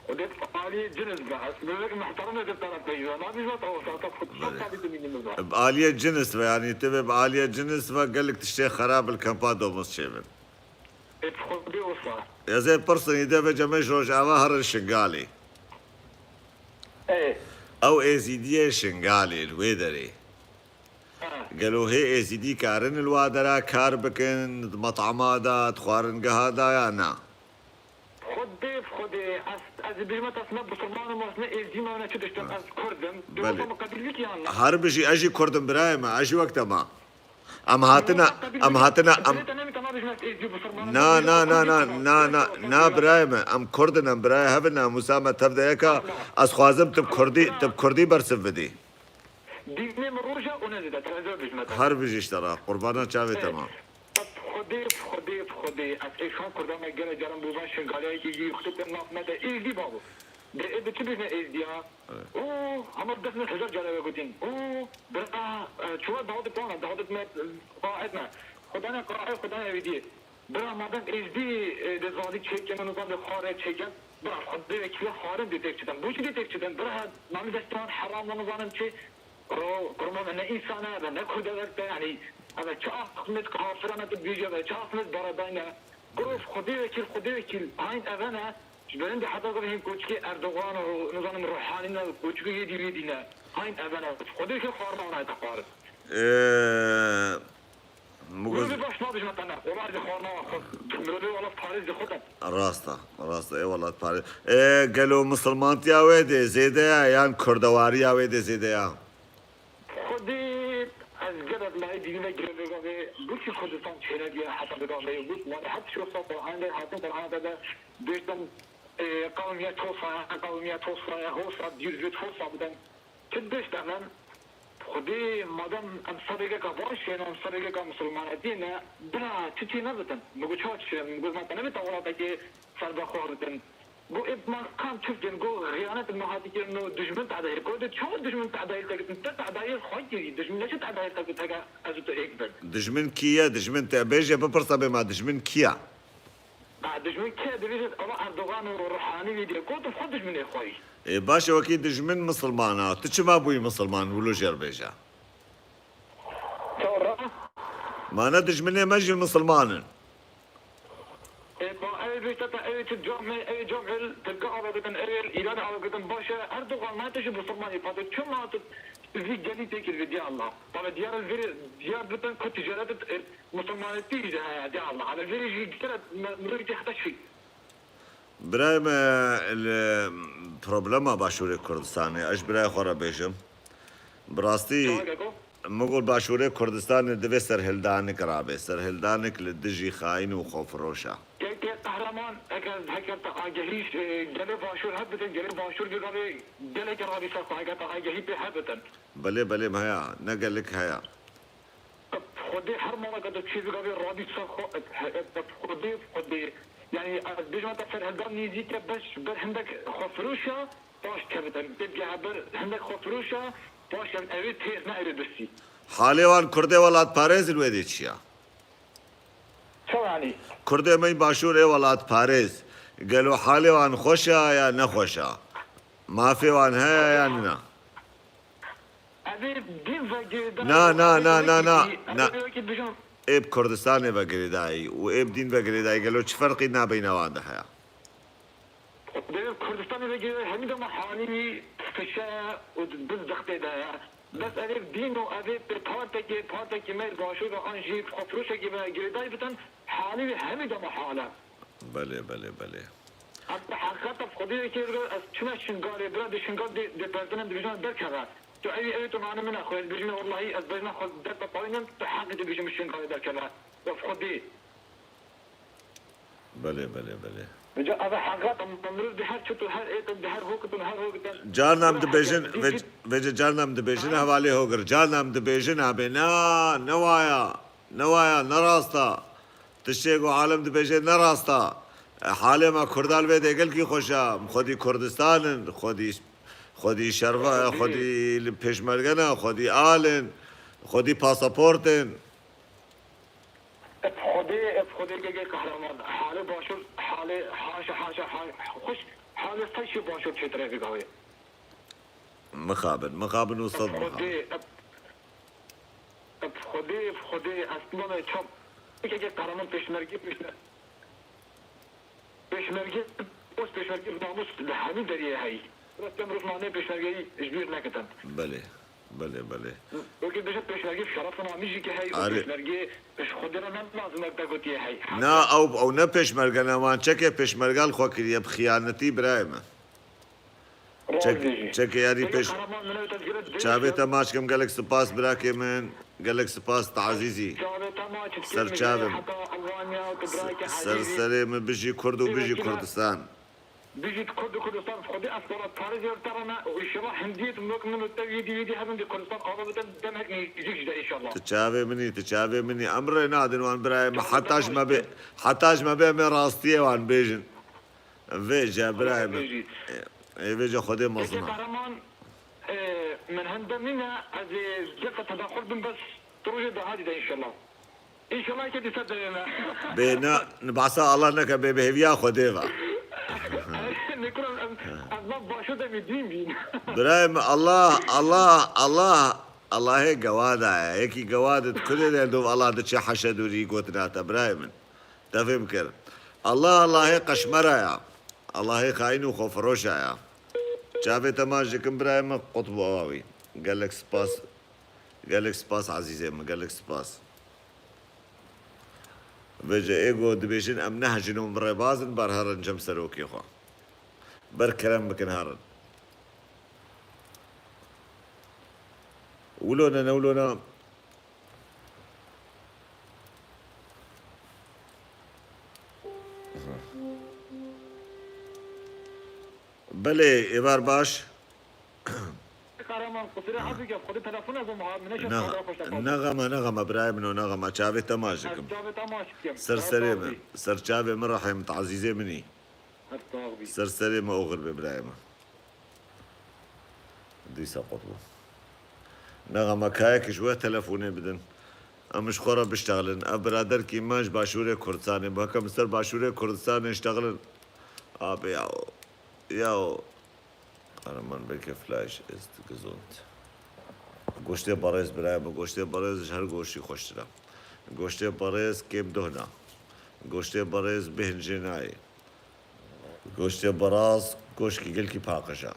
Xwedê aliyê cinis be. Ez mirov mehterem e, taraf bêjin. Nabêjin te wisa, te xwe, Belê. Te bidimînî min be. Bi aliyê cinis ve, yanî tu vê bi aliyê cinis ve gelek tiştê xerab li kempa domuz çêbin. Ê, bi Xwedê wisa. Ez ê pirsin, îde ve cemê ji Rojava herin Şingalê. Ê. Ew Êzîdiyê Şingalê li wê derê. Ha. Gelo hê Êzîdî karin li wa dera kar bikin, di metama de, di xwaringeha de ya na? Xwedê, Xwedê, ez, ez dibêjim te, ez ne bisilman im, ez ne Êzî me, ne çi tiştim, ez Kurd im. Tu Belê. Wisa min qebîl bikî yan na? Her bijî, ez jî Kurd im birayê me, ez jî wek te me. Em hatine, em hatine, em, na, na, na, na, na, na, na, birayê me, em Kurd in, em birayê hev in, namûsa me tev de yek e. Ez xwazim tu bi Kurdî, tu bi Kurdî bersiv bidî. Dînê min roj e û ne zêde, te ez ê bêjime te. Her bijî ji te re, qurbana çavê te ma. Xwedê, Xwedê, Xwedê, ez êşan Kurda me gelek caran bû van Şingaleyekî jî xutû te naf me de, êzdî babo. De ê bi çi bêjine êzdî ya? Evet. Oo, hema dest min hejar cara ve gotin. Oo, bira, e, çuwa dawet pana, dawet me, qaet me. Xwedane qaet, Xwedane evidî. Bira, madem êzdî, e, de zalî çêken, nizam de xare çêken, bira, Xwedê vekîle xarin dê têk çitin. Bo çi dê têk çitin? Bira, nami destan heram, nizanim çi. Kuro, kurma me ne însan e, me ne Kurd e, wek te, yanî, eve çi axmet kafirane tu dibêje, eve çi axmet beredayne. Kuro, Xwedê vekîl, Xwedê vekîl, hayn eve ne, ji berindê heta ku hên koçikê Erdogan û, nizanim, Ruhanî ne, koçikê yê dî, yê dî ne. Hayn eve ne, Xwedê vekîl xwarina wana te xwarin. Ee, Mugoz- Mugoz baş nabêjime te ne, wela ez ê xwarina wan xwe, mirovê wela parêz de xwe de. Rast e, rast e, ê wela parêz. Ee, gelo misilmantiya wê dê zêde ya, yan kurdewariya wê dê zêde ya? Xwedê ez gelek layê dînî ve girê vêga vê, bo çi Kurdistan çênediye heta vêga vê, bo, yani, her tişt wexta Qur'an de hatin, Qur'an de de bêjtin, e, qewmiye tosa, qewmiye tosa, hosa, dîr vê hosa bidin. Çi dibêjte min? Xwedê madem em ser rêgeka baş ên, em ser rêgeka misilmanetiyê ne, bira, çi çê nebitin? Min got, çawa çi çê nebitin? Min got, ma te nebê te welatekê serbexwe bitin. Go ê ma kam çi bikin? Go xiyanet ma hatî kirin û dijmin tedayî. Go de çawa dijmin tedayî te kirin? Te tedayî xwe kirî. Dijmin ne çi tedayî te kir, teka ez û tu êk bin? Dijmin kî ye? Dijmin te bêje, bipirse bê ma dijmin kî ye? Qa dijmin ke dibêjit, ama Erdogan û Ruhanî vî diye got, xwe dijminê xwe yî. Ê, baş e, wekî dijmin misilman a. Tu çima bûyî misilman? Wilo jê re bêje. Çawa? Ma ne dijminê me jî misilman in. Ê, ba, ew bêjte te, ew çi cam e, ew cam el Tirka ava girtin, ew el Îranê ava girtin, baş e, Erdogan ma tu jî misilman î, pate çima tu vî gelî têkil vî, diya Allah. Pate diyar el vêrê, diyar bitin ku ticaret, e, misilmanetî jî heye, diya Allah. Hala vêrê jî gere me-, mirovî tê heta çi? Birayê me, li problema Başûrê Kurdistanê, ez ji birayê xwe re bêjim. Bi rastî, Çawa geko? Min got Başûrê Kurdistanê divê serhildanik rabe. Serhildanik li dijî xayîn û xwefiroş e. Kekê Qehreman, eger, heger te agehî, e, gelê Başûr hebite, gelê Başûr bi gavê gelekê rabî ser xwe, eger te agehî pê hebitin. Belê, belê, heye. Ne gelek heye. Xwedê her maleke tu çêbî gavê rabî ser xwe, Xwedê, Xwedê. Yani, ez bêjim te serhildan nêzîk e, beş ber hindek xwefiroş e, paş kevite. Têbge heber hindek xwefiroş e, paş kevite. Ew ê têr ne, ew ê birsî. Halê wan Kurdê welatparêz li wê dê çi ya? Çawa yani? Kurdê me yî Başûrê welatparêz. Gelo halê wan xweş e ya nexweş e? Mafê wan heye ya nina? Evê din ve girêdayî. Na, na, na, na, na, na. Evê wekî bijim. Ê bi Kurdistanê ve girêdayî û ê bi dîn ve girêdayî gelo çi ferqî nabeyna wan de heye? Devê Kurdistanê ve girêdayî hemî dema halî fişe û di, di zextê de ye. Bes evê dîn û evê partekê, partekî me Başûr ve an jî xwefiroşekî ve girêdayî bitin, halî wê hemî dema hal e. Belê, belê, belê. Heta heqîqet e, Xwedê yekê bira, ez çime Şingalê, bira di Şingal dê, dê berdinim, dibêjin derkeve. Tu ew, ew tu nane min e, xwe ez bêjim, wellahî ez bejna xwe derve payînim, tu heqî dibêjim Şingalê derkeve. Wef Xwedê. Belê, belê, belê. Vêca ev e heqîqet e, mirov di her çi tu, her êtin, di her hokitin, her hokitin. Carna em dibêjin, vê, vêca carna em dibêjin, ha, hevalê hogir. Carna em dibêjin, abê, na, ne waya, ne waya, ne rasta. Tiştê ku alem dibêje ne rast a. E, halê me Kurdan vê dê gelkî xweş a. Xwedî Kurdistan in, xwedî, xwedî şerva, xwedî li pêşmerge ne, xwedî al in, xwedî pasaport in. Bi Xwedê, bi Xwedê Gegê Qehreman. Halê Başûr, halê haşa, haşa, ha-, xweş, halê xweşî Başûr çêtir e vî gavê. Mixabin, mixabin û sed mixabin. Xwedê, bi Xwedê, bi Xwedê, ez tu name çap. Yekê Qehreman pêşmerge, pêşme-, pêşmerge, post pêşmerge bi namus li hemî deriyê heyî. Rastî mirov nanê pêşmergeyî ji bîr nekitin. Belê, belê, belê. Wekî dibêje pêşmerge şerefin amî jî ke heyî û pêşmerge ji Xwedê re ne lazim e te gotiye heyî. Na, ew, ew ne pêşmerge ne, wan çekê pêşmerge li xwe kiriye bi xiyanetî birayê me. Çek-, çekê yarî pêş-, çavê te maç kim, gelek spas birakê min. Gelek spas, te ezîzî. Ser çavê min. Ser serê min, bijî Kurd û bijî Kurdistan. Bijî Kurd û Kurdistan, Xwedê ez welatparêz yar te re me û înşallah hindiyê tu wek min û te wî dî wî dî hebin dê Kurdistan ava bidin demek nêzîk jî de înşallah. Tu çavê min î, tu çavê min î. Em rê nadin wan birayê me. Heta ji me bê, heta ji me bê em ê rastiyê wan bêjin. Vêce birayê min. Ê, vêce Xwedê mezin e. Kahraman, e, min hende nîne, ez ê gel te tedaxul bim, bes tu rojê dahatî de înşallah. Înşallah ke dîsa derê me. Bê ne, ni behsa Allah neke, bê bi hêviya Xwedê ve. Ne kuram, em, ez nav başo de mi dîn bîn. Birayê min, Allah, Allah, Allah, Allahê gewada ye. Yekî gewad di kudê de dov Allah diçe heşe dûrî gotina te, birayê min. Te fêm kir. Allah, Allahê qeşmera ya. Allahê xayîn û xwefiroşa ya. Çavê te maç dikim birayê min, qutb û awawî. Gelek spas. Gelek spas ezîzê min, gelek spas. Vêce ê ku dibêjin em ne hejin û em rêbaz in, ber herin cem serokê xwe. Ber kerem bikin herin. Wilo ne, ne wilo ne. Belê, êvar baş. Kahraman, qusûrê efû ke, xwedê telefon ez û muha-, min neşe Ne, xwedê xweş ne xema, ne xema, birayê min o, ne xema. Çavê te maç dikim. Çavê te maç dikim. Ser serê min, ser çavê min rehê min, te ezîzê min î. Ser serê min oxir be, birayê min. Dîsa qut bû. Ne xema, kayek ji we telefonê bidin. Em ji xwe re biştexilin. Ev biraderkî me ji Başûrê Kurdistanê bû. Heke min ser Başûrê Kurdistanê ştexilin. Abi ya. Ya. Kahraman belkî Fleisch ist gesund. Goştê berêz birayê min, goştê berêz ji her goştî xweştir e. Goştê berêz kêm duh ne. Goştê berêz bêhn jê nayê. Goştê beraz goşkî gelkî paqij e.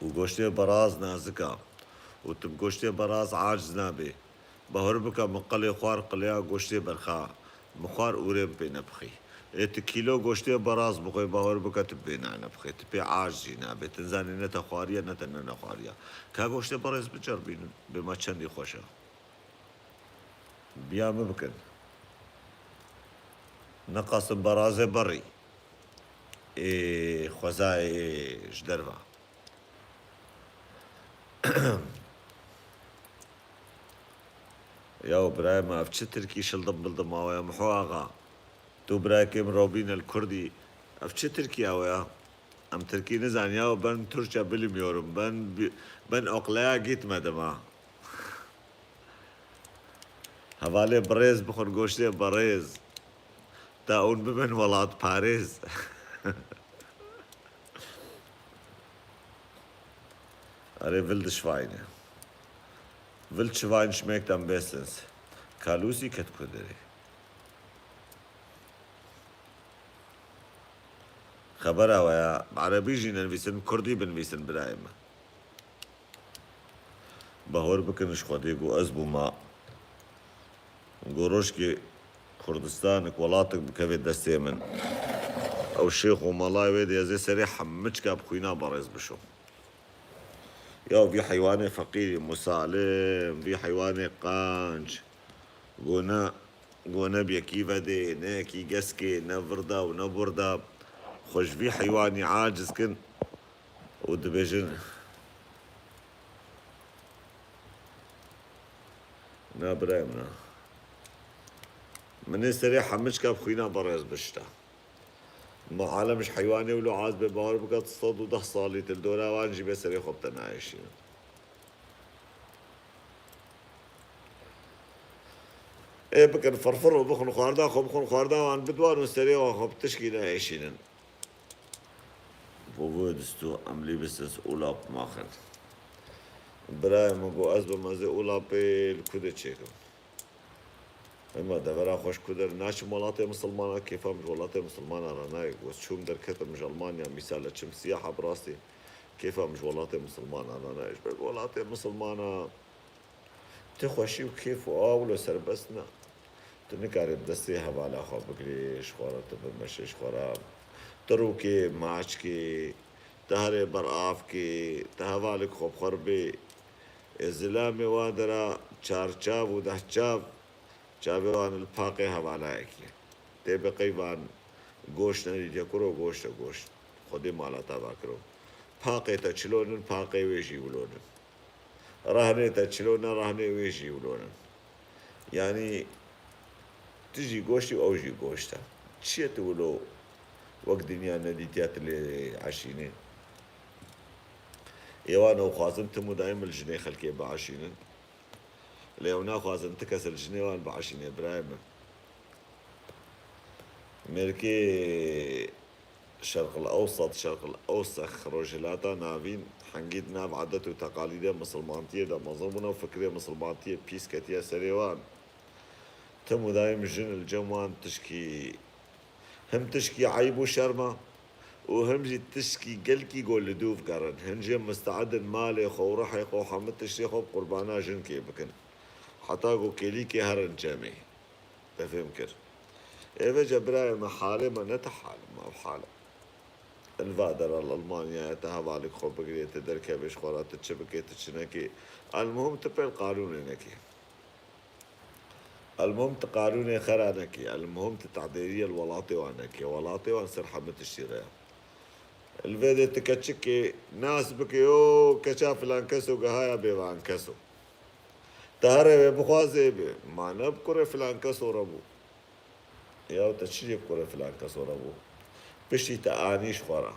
Û goştê beraz nazik e. Û tu bi goştê beraz aciz nabê. Bahur bike min qelê xwar qeleya goştê berxa. Min xwar ûrê min pê nepixî. Ê tu kîlo goştê beraz bixwê, bahur bike tu bê nane bixwê. Tu pê aciz jî nabê. Tu nizanî ne te xwariye ne te ne nexwariye. Ka goştê berêz biceribînin. Bê me çendî xweş e. Biya min bikin. Neqasim berazê berî. Ê xwezayê ji derve. Ya birayê me, ev çi tirkî şildim bildim awe ya Miho axa? Tu birayekê min Robîn el Kurdî, ev çi tirkî awe ya? Em tirkî nizan ya, ben Türkçe bilmiyorum. Ben bi-, ben okula gitmedim ha. Hevalê birêz bixwin goştê berêz. Ta hûn bibin welatparêz. Erê, will dich weine. Will dich weine schmeckt am besten. Kalusî ket ku derê. Xebera we ya. Bi erebî jî nenivîsin, bi kurdî binivîsin birayê min. Bahor bikin ji Xwedê ku ez bûma. Ku rojkê Kurdistanik, welatik bikeve destê min. Ew şêx û malayê wê dê ez ê serê hemiçka bi xwîna berêz bişom. Ya vî heywanê feqîrî, musalim, vî heywanê qanc. Ku ne, ku ne bi yekî vedê, ne yekî geskê, ne virda û ne burda. Xwe ji vî heywanî aciz kin û dibêjin, na birayê min a. Min ê serê hemiçka bi xwîna berêz bişta. Ma alem ji heywanê wilo aciz be, bawer bike tu sed û deh salî tu li dora wan jî be serê xwe bi te naêşînin. Ê bikin firfir û bixwin xwarda xwe, bixwin xwarda wan bidwan û serê wan xwe bi tişkî neêşînin. Wo würdest du am liebsten Urlaub machen? Birayê min got, ez bim, ez ê Urlaubê li ku de çêkim? Ema devera xweş ku der naçim welatê misilmana, kêfa min ji welatê misilmana re nayê. Wez çûm derketim ji Almanya, mîsal çim siyaha bi rastî, kêfa min ji welatê misilmana re nayê. Ji ber welatê misilmana ti xweşî û kêf û a wilo serbest ne. Tu nikarî bi destê hevala xwe bigirî, ji xwe re tu bimeşe, ji xwe re tu rûkê, maçkê, tu herê beravkê, tu hevalek xwe bi xwe re bê. Ê zilamê wa dera çar çav û deh çav, çavê wan li paqê hevalayekê. Tê bi qey van goşt nedîtiye kuro, goşt e goşt. Xwedê mala te va kiro. Paqê te çilo nin, paqê wê jî wilo nin. Rehnê te çilo ne, rehnê wê jî wilo nin. Yanî tu jî goşt î, ew jî goşt e. Çi ye tu wilo wek dinya nedîtiya tu lê eşînî? Ê wan ew xwazin tim û dayim li jinê xelkê bieşînin. Lê ew naxwazin ti kes li jinê wan bieşîne, birayê min. Mêrikê Şerqil Ewsat, Şerqil Ewsex, Rojhilata Navîn, hengî di nav edet û teqalîdê misilmantiyê de mezin bûne û fikrê misilmantiyê pîs ketiye serê wan. Tim û dayim jin li cem wan tişkî, him tişkî eyb û şerm e û him jî tişkî gelkî ku li dûv gerin. Hin jê misteed in malê xwe û rihê xwe û hemû tiştê xwe bi qurbana jinkê bikin. Heta ku kêlîkê herin cemê. Te fêm kir. Ê vêca birayê me, halê me ne te hal e, ma ev hal e. Li va dera li Almanyayê te hevalek xwe bigirê, te derkevê ji xwe re, te çi bikê, te çi nekê. Elmuhim tu pêl qanûnê nekê. Elmuhim tu qanûnê xera nekê. Elmuhim tu tehdêriyê li welatê wan nekê. Welatê wan ser hemû tiştî re ye. Li vê dê tu keçikê nas bikê, o keça filan keso gihaya bêvan keso. Te here wê bixwazê bê, ma ne bi kurê filan keso re bû. Ya te çi jê bi kurê filan keso re bû? Piştî te anî ji xwe re.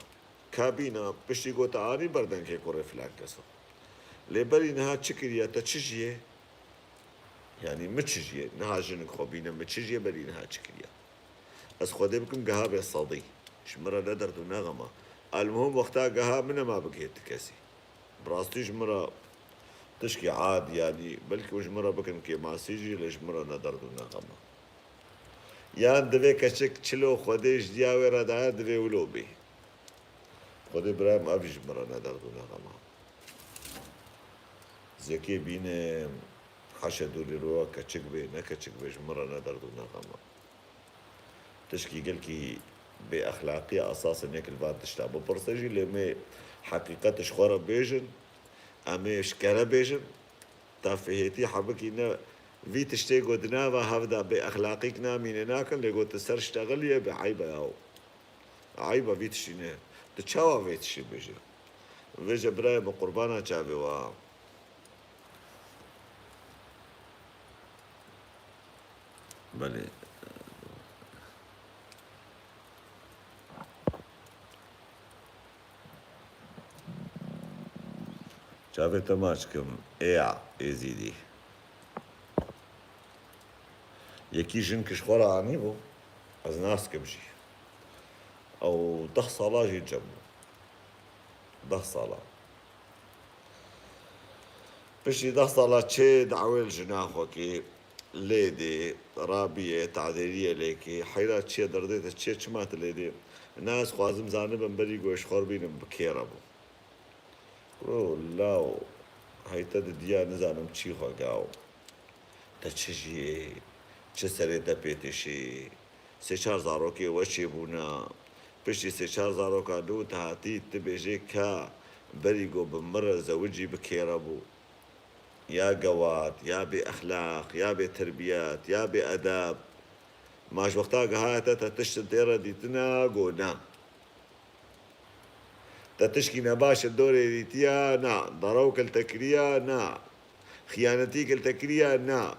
Kabîna, piştî got te anî berdengê kurê filan keso. Lê berî niha çi kiriye, te çi jiyê? Yanî mi çi jiyê, niha jinik xwe bîne, mi çi jiyê berî niha çi kiriye. Ez Xwedê bikim geha bê sedî. Ji min re ne derd û ne xem e. Elmuhim wexta geha min nema bigihê ti kesî. Bi rastî ji min re tişkî ad, yanî belkî hûn ji min re bikin kêmasî jî, lê ji min re ne derd û ne xem e. Yan divê keçik çilo Xwedê ji diya wê re daye, divê wilo bê. Xwedê birayê min, ev jî ji min re ne derd û ne xem e. Zekê bîne, heşe dûrî roya keçik bê, ne keçik bê, ji min re ne derd û ne xem e. Tişkî gelkî bêexlaqî ye, esasên yek li van tişta bipirse jî, lê me heqîqet ji xwe re bêjin, em ê ji kere bêjin, tafihêtî hebikî ne vî tiştê ku di nava hev de bêexlaqîk namîne nakin, lê ku tu ser ştexiliyê bê eyb e yaw. Eyb e vî tiştî ne. Tu çawa vê tiştî bêjî? Vêce birayê min qurbana çavê wa. Belê. Çavê te maç kim. Ê ya, Êzîdî. Yekî jin ki ji xwe re anîbû, ez nas kim jî. Ew deh sala jî cem bû. Deh sala. Piştî deh sala çê dawê li jina xwe kê, lê dê, rabiyê, tadêriyê lê kê, heyra çiye derdê te çiye, çima tu lê dê? Na ez xwazim zanibim berî ku ji xwe re bînim bi kê re bû. Kuro law, hey te didiya nizanim çî xwe gaw. Te çi jiyê? Çi serê te pê tişî? Sê çar zarokê we çêbûna. Piştî sê çar zaroka nû te hatî, tu bêjê ka berî ku bi min re zewicî bi kê re bû. Ya gewat, ya bê exlaq, ya bê terbiyet, ya bê edeb. Ma ji wexta gihaya te, te tiştin tê re dîtina, go na. Te tişkî nebaş li dorê dîtiya, na. Darewk li te kiriya, na. Xiyanetîk li te kiriya, na.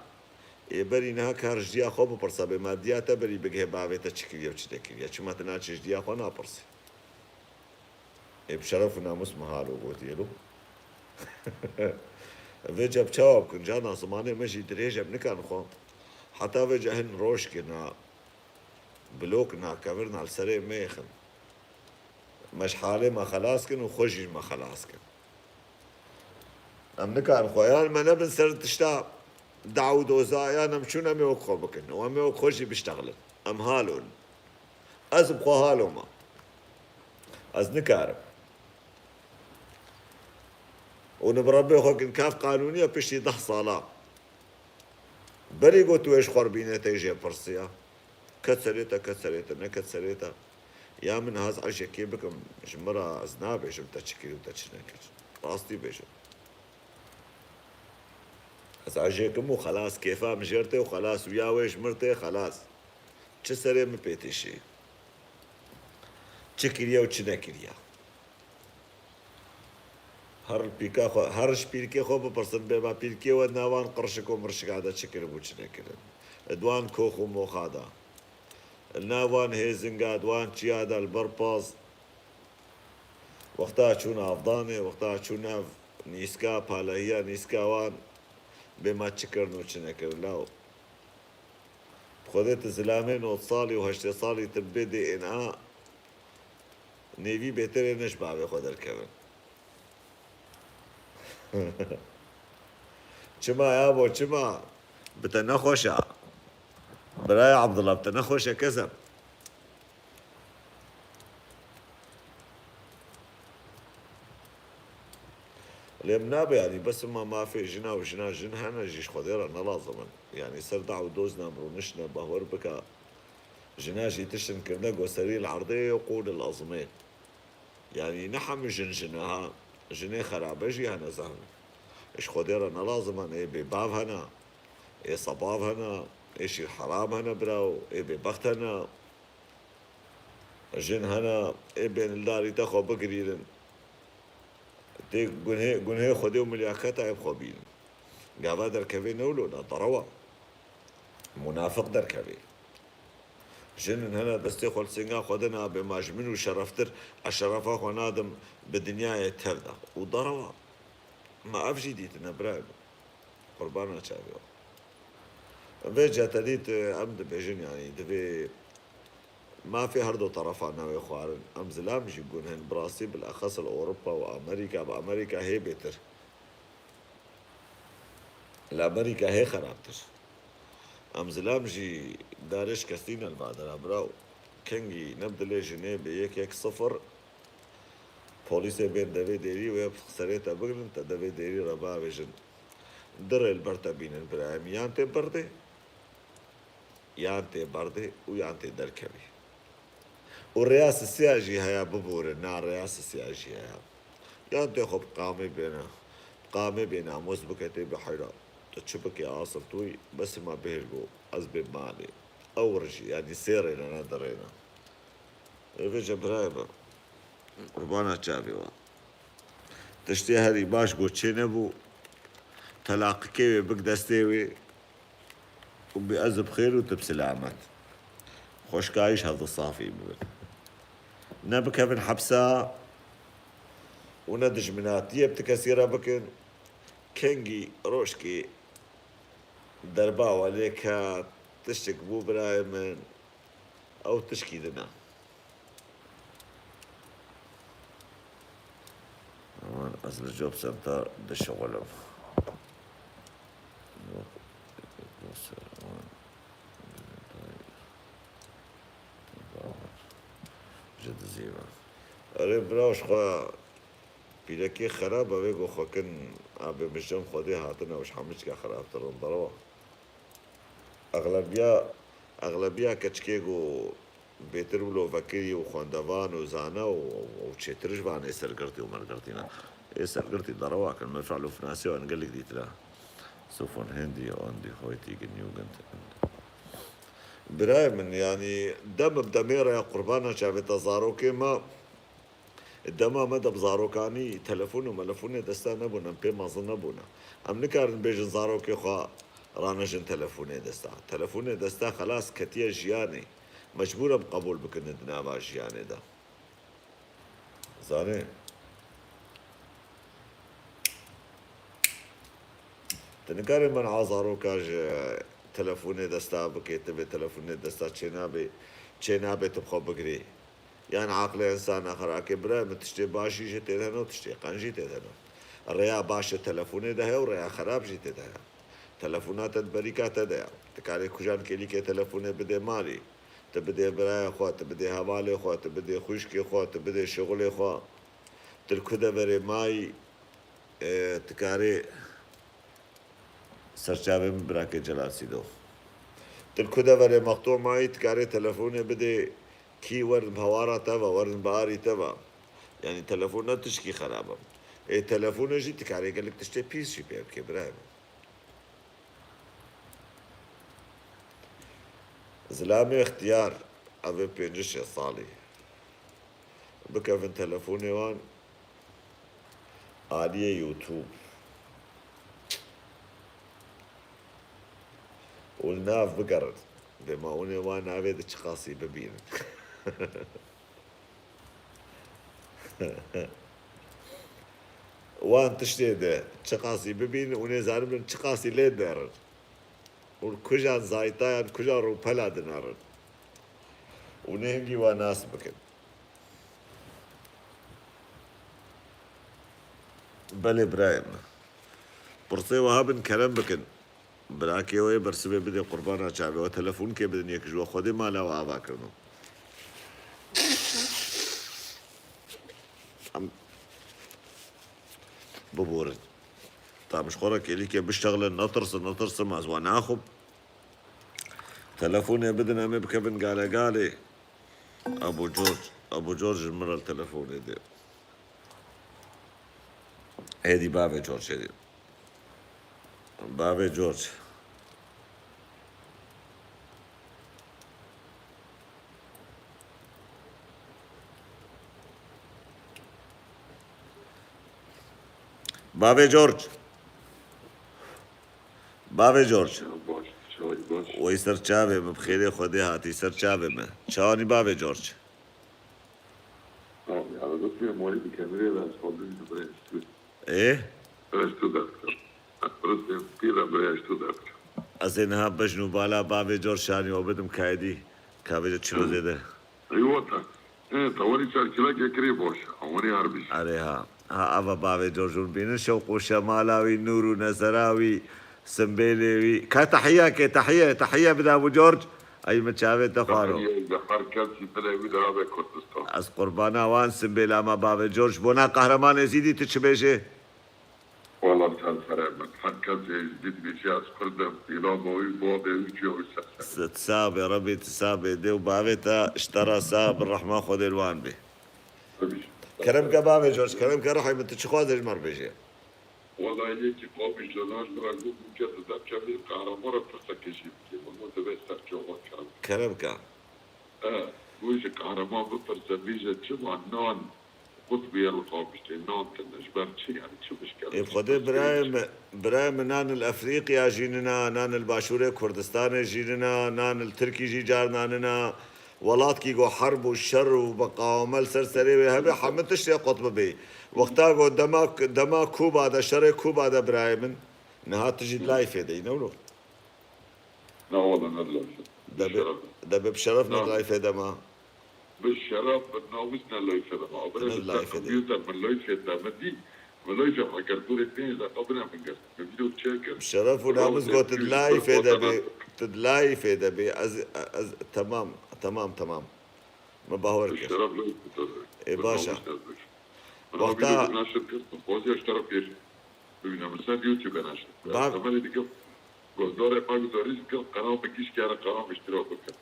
Ê berî niha kar ji diya xwe bipirse, bê ma diya te berî bigihê bavê te çi kiriye û çi nekiriye. Çima tu naçî ji diya xwe napirsî? Ê bi şeref û namûs min halo gotiye lo. Vêca bi çawa bikin? Carna zimanê me jî dirêj e, em nikarin xwe heta vêca hin roj kirina, blok nakevir na li serê me yêxin. Me ji halê me xelas kin û xwe jî me xelas kin. Em nikarin xwe, yan me nebin ser tişta daw û doza, yan em çûn em ê wek xwe bikin û em ê wek xwe jî biştexilin. Em halon. Ez bi xwe halo me. Ez nikarim. Û ni bi Rebbê xwe kin, kav qanûnî ye piştî deh sala. Berî got tu ê ji xwe re bîne te jê pirsiya. Ket serê te, ket serê te, neket serê te. Ya min ez ecekê bikim, ji min re ez nabêjim te çi kir û te çi nekir. Rastî bêjim. Ez ecêkim û xelas, kêfa min jêr tê û xelas û ya wê ji mir tê xelas. Çi serê min pê têşî? Çi kiriye û çi nekiriye? Her pîka xwe, her ji pîrkê xwe bipirsin, bê ma pîrkê we navan qirşik û mirşika de çi kiribû, çi nekirin. Di wan kox û moxa de. Li nav wan hêzinga, di wan çiya de li ber paz. Wexta çûn avdanê, wexta çûn nav nîska, palehiya nîska wan, bê ma çi kirin û çi nekirin. Law. Xwedê tu zilamê nod salî û heştê salî tu bê D N A nêvî bêtirê ne ji bavê xwe derkevin. Çima yabo, çima? Bi te nexweş e. Birayê Abdullah, bi te nexweş e kezeb. Lê min nabe, yanî bes ma mafê jina û jina jin hene jî ji Xwedê re ne lazim in. Yanî ser daw û doz nam rûniştine, bahwer bike. Jina jî tiştin kirine ku serî li erdê ye û qûn li ezmê. Yanî ne hemû jin jin e ha. Jinê xerabe jî hene zehn. Ji Xwedê re ne lazim in, ê bêbav hene, ê sebav hene, ê şîr heram hene biraw, ê bêbext hene. Jin hene, ê bên li darî te xwe bigirînin. Tê gunhê, gunhê Xwedê û milyaketa ê bi xwe bînin. Gava derkevê ne wilo ne, derewa. Munafiq derkevê. Jin hene destê xwe li sênga xwe de nabe, ma ji min û şereftir, ez şerefa xwe nadim bi dinyayê tev de. Û derewa. Me ev jî dîtine birayê min. Qurbana çavê we. Vêca te dît, em dibêjin, yanî divê mafê her du terefan navê xwarin. Em zilam jî gun hin, bi rastî bilexes li Ewropa û Amerîka, bi Amerîka hê bêtir. Li Amerîka hê xerabtir. Em zilam jî darê şikestî ne li va dera, biraw. Kengî ne bi dilê jinê bê yek yek sifir, polîsê bên devê dêrî wê serê te bigrin, te devê dêrî re biavêjin. Du rê li ber te bînin birayê min, yan tê berdê, yan tê berdê û yan tê derkevî. Û rêya sisiya jî heye, biborin, na rêya sisiya jî heye. Yan tê xwe bi qamê bêne, bi qamê bêne, amos bike tê biheyra. Tu çi bikê asil tûyî, bes ma bihêl go, ez bê malê. Ew rijî, yanî sê rê ne, ne du rê ne. Ê vêca birayê min, qurbana çavê we. Tiştê herî baş go çê nebû, telaqikê wê bik destê wê û bi ez bi xêr û tu bi silamet. Xweşkayîş hevdi safî bibin. Ne bikevin hepsa û ne dijminatiyê bi ti kesî re bikin. Kengî rojkê derba we lê ket, tiştik bû birayê min, ew tişkî din e. Aman ez li Job Center dişixulim. Ji dizî ve. Erê bira, ji xwe pîrekê xerab e, wê go xwe kin, abê min ji cem Xwedê hatine û ji hemû çika xerabtir in, derewa. Exlebiya, exlebiya keçikê ku bêtir wilo vekirî û xwendevan û zane û, û çêtir ji van ê sergirtî û mergirtî ne. Ê sergirtî derewa kin, min fi'l û finasê wan gelek dîtira. So von Handy an die heutige Jugend. Birayê min, yanî dem bi demê re ya, qurbana çavê te, zarokê me, dema me de bi zarokanî telefon û melefonê desta nebûn, em pê mezin nebûne. Em nikarin bêjin zarokê xwe ranejin telefonê desta. Telefonê desta xelas ketiye jiyanê. Mecbûr em qebûl bikin di nava jiyanê de. Zanê? Tu nikarî men'a zaroka ji telefonê desta bikê, tu bê telefonê desta çênabê, çênabê tu bi xwe bigirê. Yan aqilê insana xerake, birayê min, tiştê baş jî jê tê de hene û tiştê qenc jî tê de hene. Rêya baş ji telefonê de heye û rêya xerab jî tê de heye. Telefona te di berîka te de ye. Tu karê kujan kêlîkê telefonê bidê malî. Tu bidê birayê xwe, tu bidê hevalê xwe, tu bidê xwişkê xwe, tu bidê şixulê xwe. Tu li ku deverê mayî, e, tu karê serçavê min birakê Celal Sîdo. Tu li ku deverê mextû mayî, tu karê telefonê bidê kî, werin bi hewara te ve, werin bi arî te ve. Yanî telefon ne tişkî xerab e. Ê telefonê jî tu karê gelek tiştê pîs jî pê bikê birayê min. Zilamê ixtiyar, ev ê pêncî şêst salî. Bikevin telefonê wan aliyê YouTube. Û li nav bigerin. Bê ma hûn ê wan navê di çiqasî bibînin. Wan tiştê de çiqasî bibînin, hûn ê zanibin çiqasî lê derin. Û kujan zaytayan, kujan rûpela dinerin. Hûn ê hingî wan nas bikin. Belê birayê min. Pirsê wiha bin, kerem bikin. Birakê wê bersivê bidê qurbana çavê we, telefonkê bidin yek ji we, Xwedê mala we ava kirino. Em biborin. Tam ji xwe re kêlîkê biştexilin, netirsin, netirsin, ez we naxwim. Telefonê bidin, em ê bikevin gale galê. Abo George, Abo George ji min re li telefonê dê. Hêdî bavê George hêdî. Bavê George. Bavê George. Bavê George. Ya baş, çay baş. Wey ser çavê min, bi xêrê Xwedê hatî ser çavê min. Çawanî bavê George? Abi, arada bir muhalif bir kemeri ve asfaltın bir enstitü. E? Enstitü derken. Arada bir pira bir enstitü derken. Ez ê niha bejn û bala bavê George şanî we bidim kaydî. Ka bêje çilo zêde. Eywa te. Ê, te werî çerçilekê kirê baş. Ew werî her bijî. Erê ha. Ha, eva bavê George hûn bînin şewq û şemala wî, nûr û nezera wî, simbêlê wî. Ka tehiya ke, tehiye, tehiye bida bo George. Ey min çavê te xwaro. Tehiye ji her kesî dilê wî de abe Kurdistan. Ez qurbana wan simbêla me bavê George. Bona Qehreman Êzîdî tu çi bêjê? Wala ser serê min. Her kes ê ji dî dibêje ez Kurd im, îlava wî, bavê wî, çiya wî ser serê. Tu sax bê, Rebî tu sax bê. Dê û bavê te ji te re sax bin, rehma Xwedê li wan bê. Rebî. Kerem ke bavê George, kerem ke rihê min, tu çi xwazê ji me re bêjê? Wala yekî Qamişlo nan ji min re got, min ke tu derkevî Qehreman re pirsekê jê bikê. Min got, divê ser çavan kerem. Kerem ke. E, bû ji Qehreman bipirse, bêje çima nan qut bûye li Qamişlê, nan tune, ji ber çi, yani çi mişkele? Ê Xwedê birayê min, birayê min, nan li Efrîqya jî nina, nan li Başûrê Kurdistanê jî nina, nan li Tirkî jî carna nina. Welatkî ku herb û şer û miqaweme li ser serê wê hebe, hemî tiştê qut bibê. Wexta ku dema, dema Kuba de, şerê Kuba de birayê min, niha tu jî di layfê de yî, ne wilo? Na wala ne di layfê. Debê, debê bi şeref ne di layfê de ma. Bi şeref, bi namûs ne layfê de ma. Ne di layfê de. Kompûter min layfê de min dî. Min layfê xwe kir, gorê pênc deqa bine min girt. Min vîdeo çêkir. Bi şeref û namûs got di layfê de bê. Tu di layfê de bê. Ez, ez, temam, temam, temam. Min bawer kir. Şeref lê kutebe. Ê, baş e. Wexta vîdeo naşir kir, xwaziya ji te re pêş bibîne. Min ser YouTube naşir kir. Temelê dikim, guhdarê me gudarî dikim, qenal min gişt kere, qenal min iştirak bikin.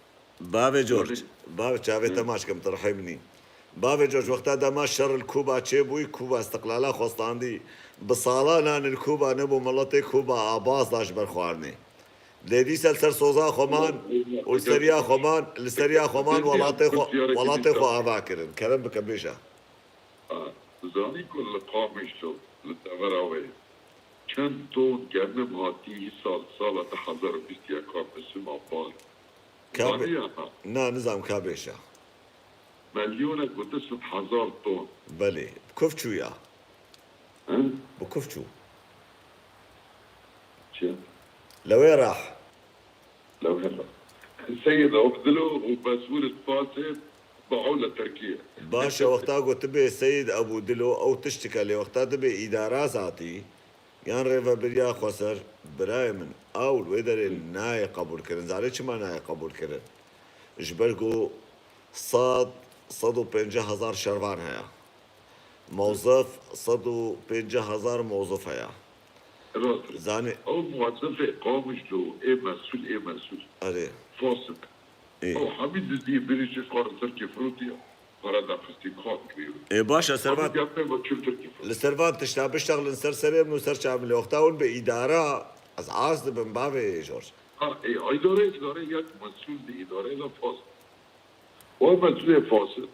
Bavê George, bavê çavê te maç kim, tu rihê min î. Bavê George, wexta dema şer li Kuba çêbûyî, Kuba istiqlala xwe standî. Bi sala nan li Kuba nebû, miletê Kuba abaz da ji ber xwarinê. Lê dîsa li ser soza xwe man û li ser ya xwe man, li ser ya xwe man welatê xwe, welatê xwe ava kirin. Kerem bike bêje. A, zanî ku li Qamişlo, li devera wê çend ton genim hatî îsal sala du hezar û bîst û yek a Misim a Bal? Ka bê-, zanî ya na? Na, nizam ka bêje. Melyonek û du sed hezar ton. Belê. Bi kuf çû ya? Hı? Bi kuf çû. Çi? Lewê rah. Lewê rah. Seyid Abdilo û Mesûr Spasê bi ew li Tirkiye. Baş e, wexta ku tu bê Seyid Abu Dilo, ew tiştike lê wexta tu bê îdara zatî, yan rêvebiriya xweser, birayê min, ew li wê derê nayê qebûlkirin. Zarê çima nayê qebûlkirin? Ji ber ku sed, sed û pêncî hezar şervan heye. Mewzif, sed û pêncî hezar mewzif heye. Rast e. Zanî- Ew muwezifê Qamişlo, ê mesûl, ê mesûl. Erê. Fasil. Ê. Ew hemî dizdî, birî jî xwarin Tirkî firotiye. Para daxistî, kar kiriye. Ê, baş e, servan. Hemî gepê me çû Tirkî firot. Li servan tişta biştexlin ser serê min û ser çavê min lê wexta hûn bi îdara, ez az dibim bavê George. Ha, ê, îdare, îdare yek mesûl di îdare de fas. O mesûlê fasil.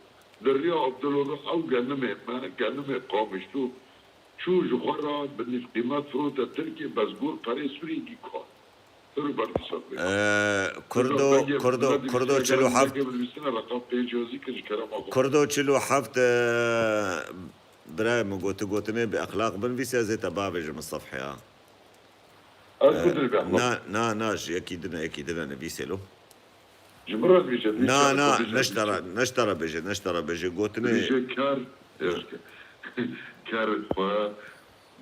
Di riya Abdullah ew genimê me, genimê Qamişlo çû ji xwe re bi nîvqîmet firote Tirkiyê, bes gor perê Sûriyê dî kar. Pir û ber dîsa bê. Ee, Kurdo, Kurdo, Kurdo çil û heft. Kurdo çil û heft, e, birayê min, goti gotinê bi exlaq binivîse, ez ê te bavêjim sefheya. Ez bidirî be, na, na, na, ji yekî din e, yekî din e, nivîsê lo. Ji min re dibêje, dibêje, na, na, ne ji te re, ne ji te re bêje, ne ji te re bêje, gotinê. Dibêje ker, ker xwe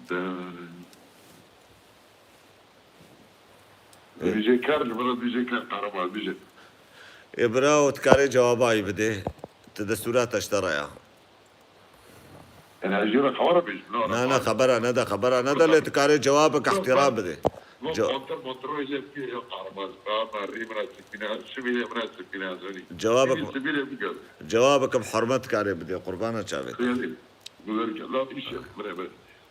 de, dibêje ker, ji min re dibêje ker, qehreman dibêje. Ê bira, tu karê cewaba wî bidê, tu destûra te ji te re ya. Yani ez jê re xebera bêjim, na, na, xebera nede, xebera nede, lê tu karê cewabek ihtiram bidê. Konter montroyê lê bikê ya qehreman. Ba, ma rî min a sipîne, sivîlê min a sipîne, zanî. Cewabek, sivîlê bigel. Cewabek bi hurmet karê bidê, qurbana çavê te. Xêrê, gulerke, la îşe, min ê bidê.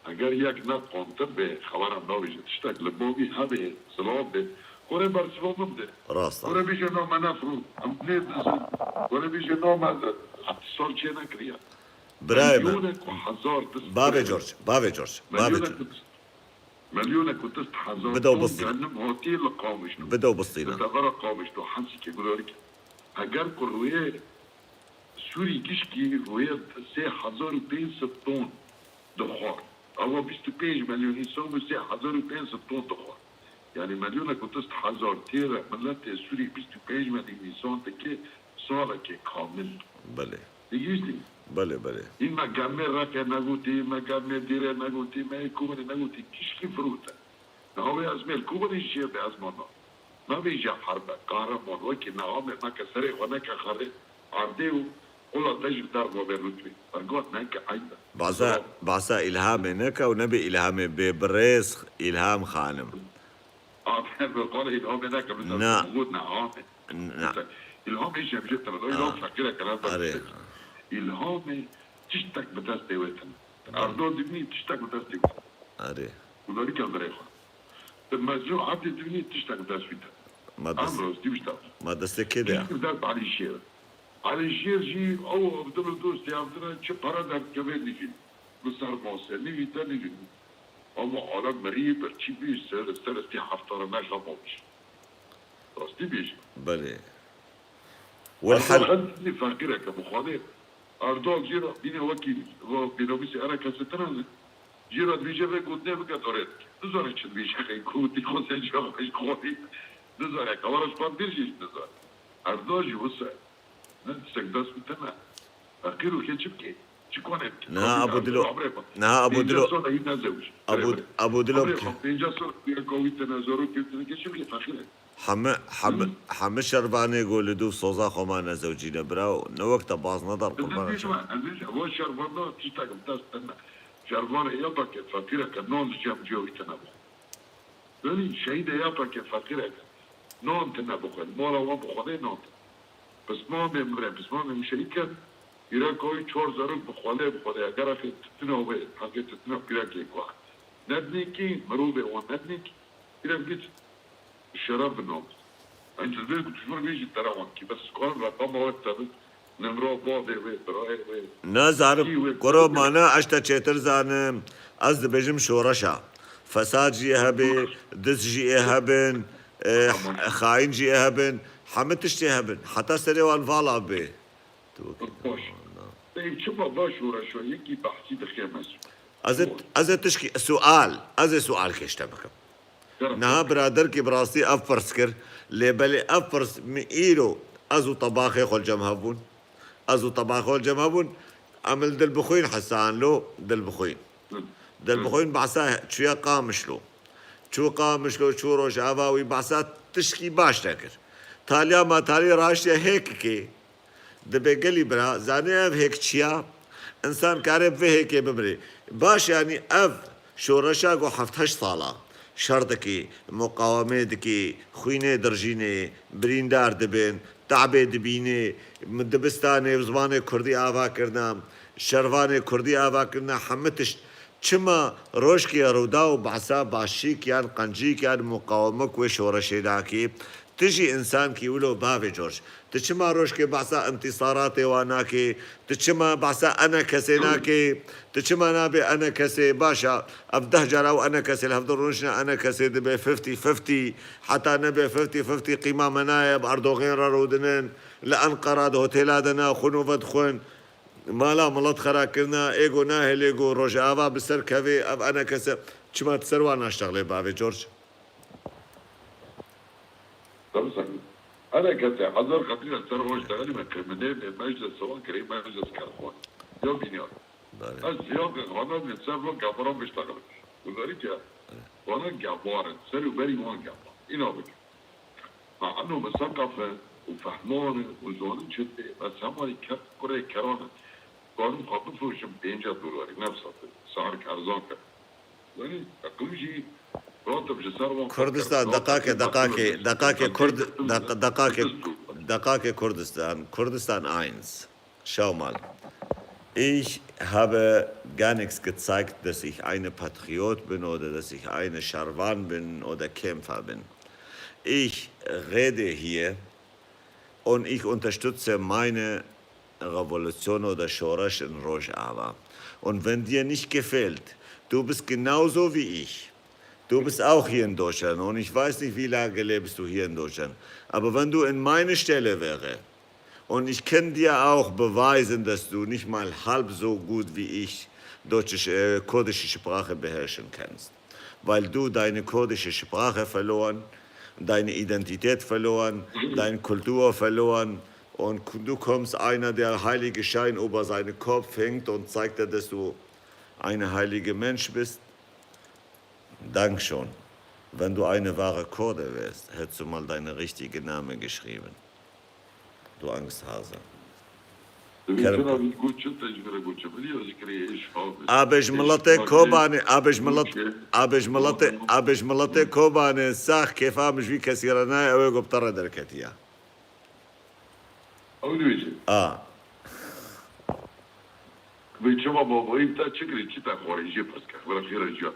Eger yek ne konter bê, xebera nabêje. Tiştek li bo wî hebê, silav bê. Gore bersiva min bidê. Rast e. Gore bêje na me nefirû. Em nê dizin. Gore bêje na me de. Sor çê nekiriye. Birayê min. Milyonê ku hezar dist. Bavê George, bavê George, bavê George. Milyonê ku dist hezar ton genim hatiye li Qamişlo. Bide û bistîne. Li devera Qamişlo, Hesîkê, Gudarikê. Eger ku rûyê Sûrî gişkî rûyê sê hezar û pênc sed ton dixwar. Ewa bîst û pênc milyon însan bû, sê hezar û pênc sed ton dixwar. Yani milyona ku tist hezar têre miletê Sûrî bîst û pênc me dî nîsan dike salekê kamil. Belê. Digihîştî? Belê, belê. Hîn me gemê Reqê negotî, me gemê Dêrê negotî, me yê Kobanê negotî, kişkî firote. Niha wê ez mêr Kobanê jê be ez mana. Navê jê herbe, kahraman, wekî niha me, me ke serê xwe neke xerê, erdê û qula te jî derva bê rûtbê. Ergot neke eyb e. Bahsa, bahsa Îlhamê neke û nebê Îlhamê bê birêz Îlham Xanim. Aferin, qala Îlhamê neke, min Na. Got ne, Amê. Na. Îlhamê jî em jê tine. Îlham Ah. Feqîreke ne Arê. Îlhamê tiştek bi destê wê tine. Belê. Erdo dibînî tiştek bi destê wê tine. Arê. Gudarî ke birê xwe. Di mezrû Ebdê dibînî tiştek bi dest wî tine. Ma dest-, Em rastî wişta. Ma destê kê de ya? Tiştek bi dest Elî Şêr. Elî Şêr jî ew Abdul dostê Abdul çi para derdikeve nijî. Bi ser mase nivî te nijî. Ama alem mirî birçî bî ser, ser istî heftara me xemamiş. Rastî bêjim. Belê. Erdoğan Welhal. Hindî feqîreke bi Xwedê. Erdal jî re bîne wekî va pênavîsê ere kesê tine ne. Jî re dibêje vê gotinê bike dorê dike. Nizane çi dibêje xey ku dî xwe sen jî xwe jî xwe dî. Nizane, kawara ji xwe dîr jî nizane. Erdal jî wisa. Ne, tiştek dest bi te ne. Feqîr û kê çi bike? Çi kone bike? Niha Abu Dilo, niha Abu Dilo, Abu, Abu Dilo ki. Pêncas sal bîra kawî te ne, zarokê te ne, kê çi bike feqîr e? Hemi, hemi, Hı. Hemi şervanê go li dûv soza xwe ma nezewcîne biraw. Ne wek te baz nedar Dibê qurban bêjme, ez ê ji eva şervanda tiştek bi dest te ne. Şervanê ya beke feqîreke nan ji cem ciya wî te ne bo. Belî şehîdê ya pekê feqîrek e. Nan tine bixwe. Mala wan bi Xwedê nan tine. Pismamê min re, pismamê min şehîd ket. Pîreka wî çar zarok bi Xwedê, bi Xwedê. Eger axê titina wê, heqê titina pîrekê ku nedinê kî, mirovê wan nedinê kî, pîrek bît şeref bi nam. Em ji vê ku tu jor bêjî te re wan kî. Bes karin reqama wek te bit. Nimra bavê wê, birayê wê. Nazanim, kî wê, kuro kî wê. Mana ez te çêtir zanim. Ez dibêjim şoreşa. Fesad jî hebê, Şoreş. Diz jî hebin, e, Tamam. Xain jî hebin. Hemî tiştê hebin. Heta serê wan vala bê. Tu wekî Baş. Pey çima va şoreşa yekî behsî dixê me. Ez ê, ez ê tişkî sual, ez ê sual kêşte bikim. Niha biraderkî bi rastî ev pirs kir, lê belê ev pirs min îro ez û tebaxê xwe li cem hev bûn. Ez û tebaxê xwe li cem hev bûn. Em li Dilbixwîn hesan lo, Dilbixwîn. Dilbixwîn behsa çûye Qamişlo. Çû Qamişlo, çû Rojava wî behsa tişkî baş nekir. Taliya ma talî raştiye hêkikê. Dibê gelî bira, zanî ev hêk çi ya? Însan kare bi vê hêkê bimrê. Baş, yanî ev şoreşa ku heft heşt sala şer dikî, muqawemê dikî, xwînê dirjînê, birîndar dibin, te'bê dibînê, dibistanê bi zimanê kurdî ava kirina, şervanê kurdî ava kirina, hemî tişt. Çima rojkê Rûdaw behsa başîk yan qencîk yan muqawemik wê şoreşê nakî? Tu jî însankî wilo bavê George. Tu çima rojkê behsa întîsaratê wan nakê? Tu çima behsa enekesê nakê? Tu çima nabê enekesê? Baş e, ev deh cara ew enekesê li hevdû rûnişne, enekesê dibe fifty fifty. Heta nebe fifty fifty qîma me nayê, bi Erdogan re rûdinin. Li Enqera di hotêla de naxwin û vedixwin. Mala milet xera kirine, ê go nahêlê go Rojava bi ser kevê, ev enekese çima di ser wan naştexlê bavê George? Tabii sen. Enekese hezar qetrî ser wan ştexelî me kirminê, meclis wan kirê, meclis kerxwan. Ya bînya. Belê. Ez ziya ke xana min ser wan gavara miştexel. Gudarî ke wana gavar, ser û berî wan gavar. Îna bike. Ma eno miseqaf e û fehman e û zanin çi tê, bes hema yî kef kurê keran e. Karin xwe bifroşim pênca dolarî, nefsa te, sar erzan ke. Yanî, eqlim jî ratim ji ser wan Kurdistan, deqake, deqake, deqake Kurd-, deq-, deqake, deqake Kurdistan, Kurdistan eins. Schau mal. Ich habe gar nichts gezeigt, dass ich eine Patriot bin oder dass ich eine Scherwan bin oder Kämpfer bin. Ich rede hier und ich unterstütze meine Revolution oder Şoreş in Rojava. Und wenn dir nicht gefällt, du bist genauso wie ich. Du bist auch hier in Deutschland und ich weiß nicht, wie lange lebst du hier in Deutschland. Aber wenn du in meine Stelle wäre, und ich kann dir auch beweisen, dass du nicht mal halb so gut wie ich deutsche, äh, kurdische Sprache beherrschen kannst. Weil du deine kurdische Sprache verloren, deine Identität verloren, deine Kultur verloren und du kommst einer, der heilige Schein über seinen Kopf hängt und zeigt dir, dass du ein heiliger Mensch bist. Dankeschön. Wenn du eine wahre Kurde wärst, hättest du mal deinen richtigen Namen geschrieben. Du Angsthase. Abi ji miletê Kobanê, abi ji milet, abi ji miletê, abi ji miletê Kobanê sax kêfa min ji vî kesî re nayê, ew ê ku bi te re derketiye. Ew dibêje. A. Vê çima babayî te çi kirî, çi te xwarî jê pirs ke, xwira xêra jiya.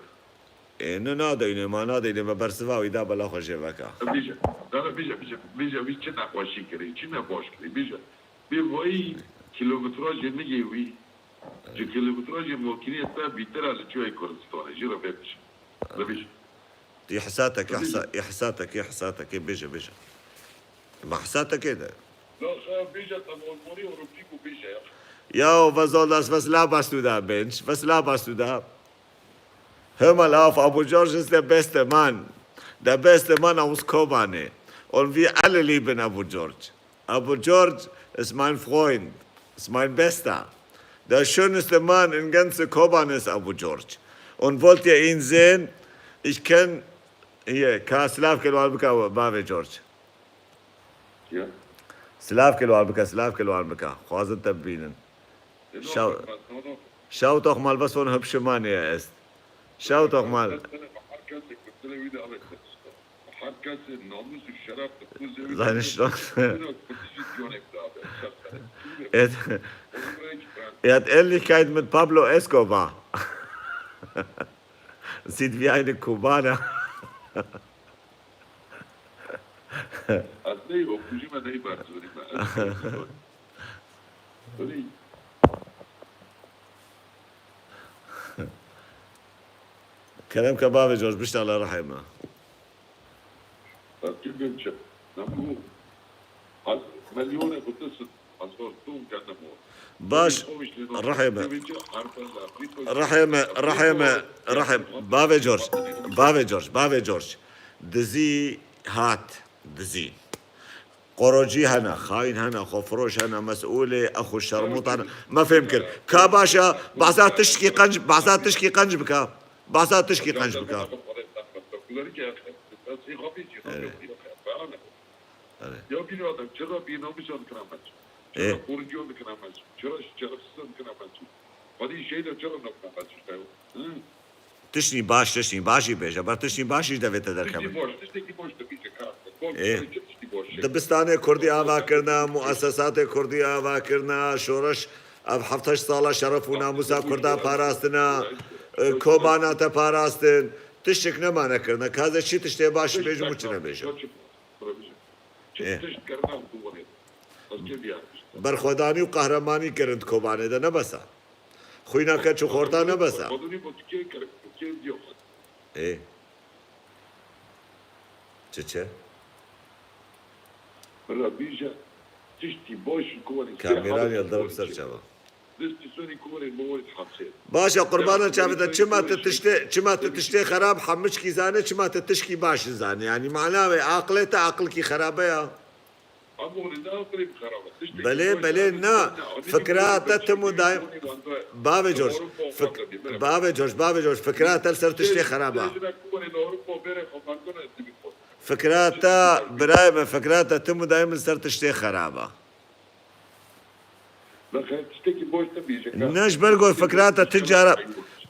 Ê, ne nadeyne, ma nadeyne, me bersiva wî da bela xwe jê veka. Bêje, dana bêje, bêje, bêje, wî çi nexweşî kirî, çi ne baş kirî, bêje. Bê vayî kilometrajê nigê wî, ji kilometrajê makînê te bîtir e li çiyayê Kurdistanê, jê re vê bêje. Re bêje. Îhsatekê, Re bêje. Îhsa-, îhsatekê, îhsatekê, bêje, bêje. Ma îhsatekê de. La, xa, bêje, te Almanî Ewropî ku bêje ya. Ja, was soll das? Was laberst du da, Mensch? Was laberst du da? Hör mal auf, Abu George ist der beste Mann. Der beste Mann aus Kobane. Und wir alle lieben Abu George. Abu George ist mein Freund, ist mein Bester. Der schönste Mann in ganze Kobane ist Abu George. Und wollt ihr ihn sehen? Ich kenn, hier, ka silav ke li wan bika, bavê George. Ya. Silav ke li wan bika, silav ke li wan bika. Xwazin te bibînin. Schau, schau doch mal, was für ein hübscher Mann er ist. Schau doch mal. Seine Chance. Er hat, er hat Ähnlichkeit mit Pablo Escobar. Sieht wie eine Cubana. Ez neyê, o kujî me neyê berçivî me. Ez neyê. Kerem ke bavê George, bişta li rihê me. Ez kim bêm çi? Ne bu. Ez milyonê xwe disin. Ez xwe tûm kendim o. Baş, rihê me. Rihê me, rihê me, rihê me. Bavê George, bavê George, bavê George. Dizî hat, dizî. Qorocî hene, xayîn hene, xwefiroş hene, mesûlê, exwe şermût hene. Me fêm kir. Ka baş e, behsa tişkî qenc, behsa tişkî qenc bike. Behsa tişkî qenc bike. Ya bînî adam, çira bînamîsan dikine meç? Çira koriciyan dikine meç? Çira şerefsizan dikine meç? Xwedî şeyda çira nakine meç? Hı? Tiştî baş, tiştî baş jî bêje. Ber tiştî baş jî devê te derkeve. Tiştî baş, tiştekî baş de bîje, ka. Baş, Ê. Tiştekî baş. Dibistane Kurdî ava kirine, muesesatê Kurdî ava kirine, şoreş, ev heft heşt sala şeref û namûsa Kurda parastine, e, Kobana te parastin. Tiştek nemane kirine. Ka ez çi tiştê baş bêjim û çi nebêjim. Ê. Berxwedanî û qehremanî kirin di Kobanê de, ne bes e. Xwîna keç û xorta ne bes e. Ê. Çi çi? Bira bîje, tiştî baş ji ku wanî sê Kamîran halê Yildirim Serçava. Destî sonî ku wanî bi wanî hapsê. Baş e, qurbana çavê te, çima tu tiştê, çima tu tiştê xerab hemû çikî zane, çima tu tişkî baş zanî? Yanî mana wê, aqilê te aqilkî xerabe ya. Belê, belê, na. Fikra te tim û daim. Bavê George, fik-, bavê George, bavê George, fikra te li ser tiştê xerab e. Fikra te, birayê me, fikra te tim û daim li ser tiştê xerab e. Ne ji ber ku fikra te ti cara,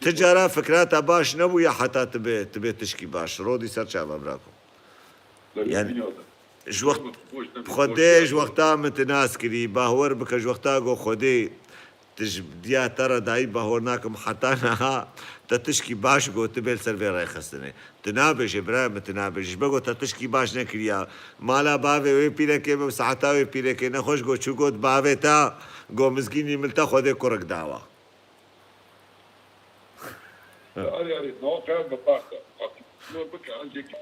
ti cara fikra te baş nebûye heta tu bê, tu bê tişkî baş. Rodî ser çava birako. Yani, ji wext Xwedê ji wexta min tu nas kirî, bahwer bike ji wexta ku Xwedê tu ji diya te re dayî, bahwer nakim heta niha te tişkî baş got, tu bê li ser vê rêxistinê. Tu nabêjê, birayê min, tu nabêjê. Ji ber ku te tişkî baş nekiriya. Mala bavê wê pîrekê min, saeta wê pîrekê nexweş got, çû got bavê te, got mizgînî min te Xwedê kurik dawa. Arê, arê, no, qeyan bi parka. Bike, ez yekî.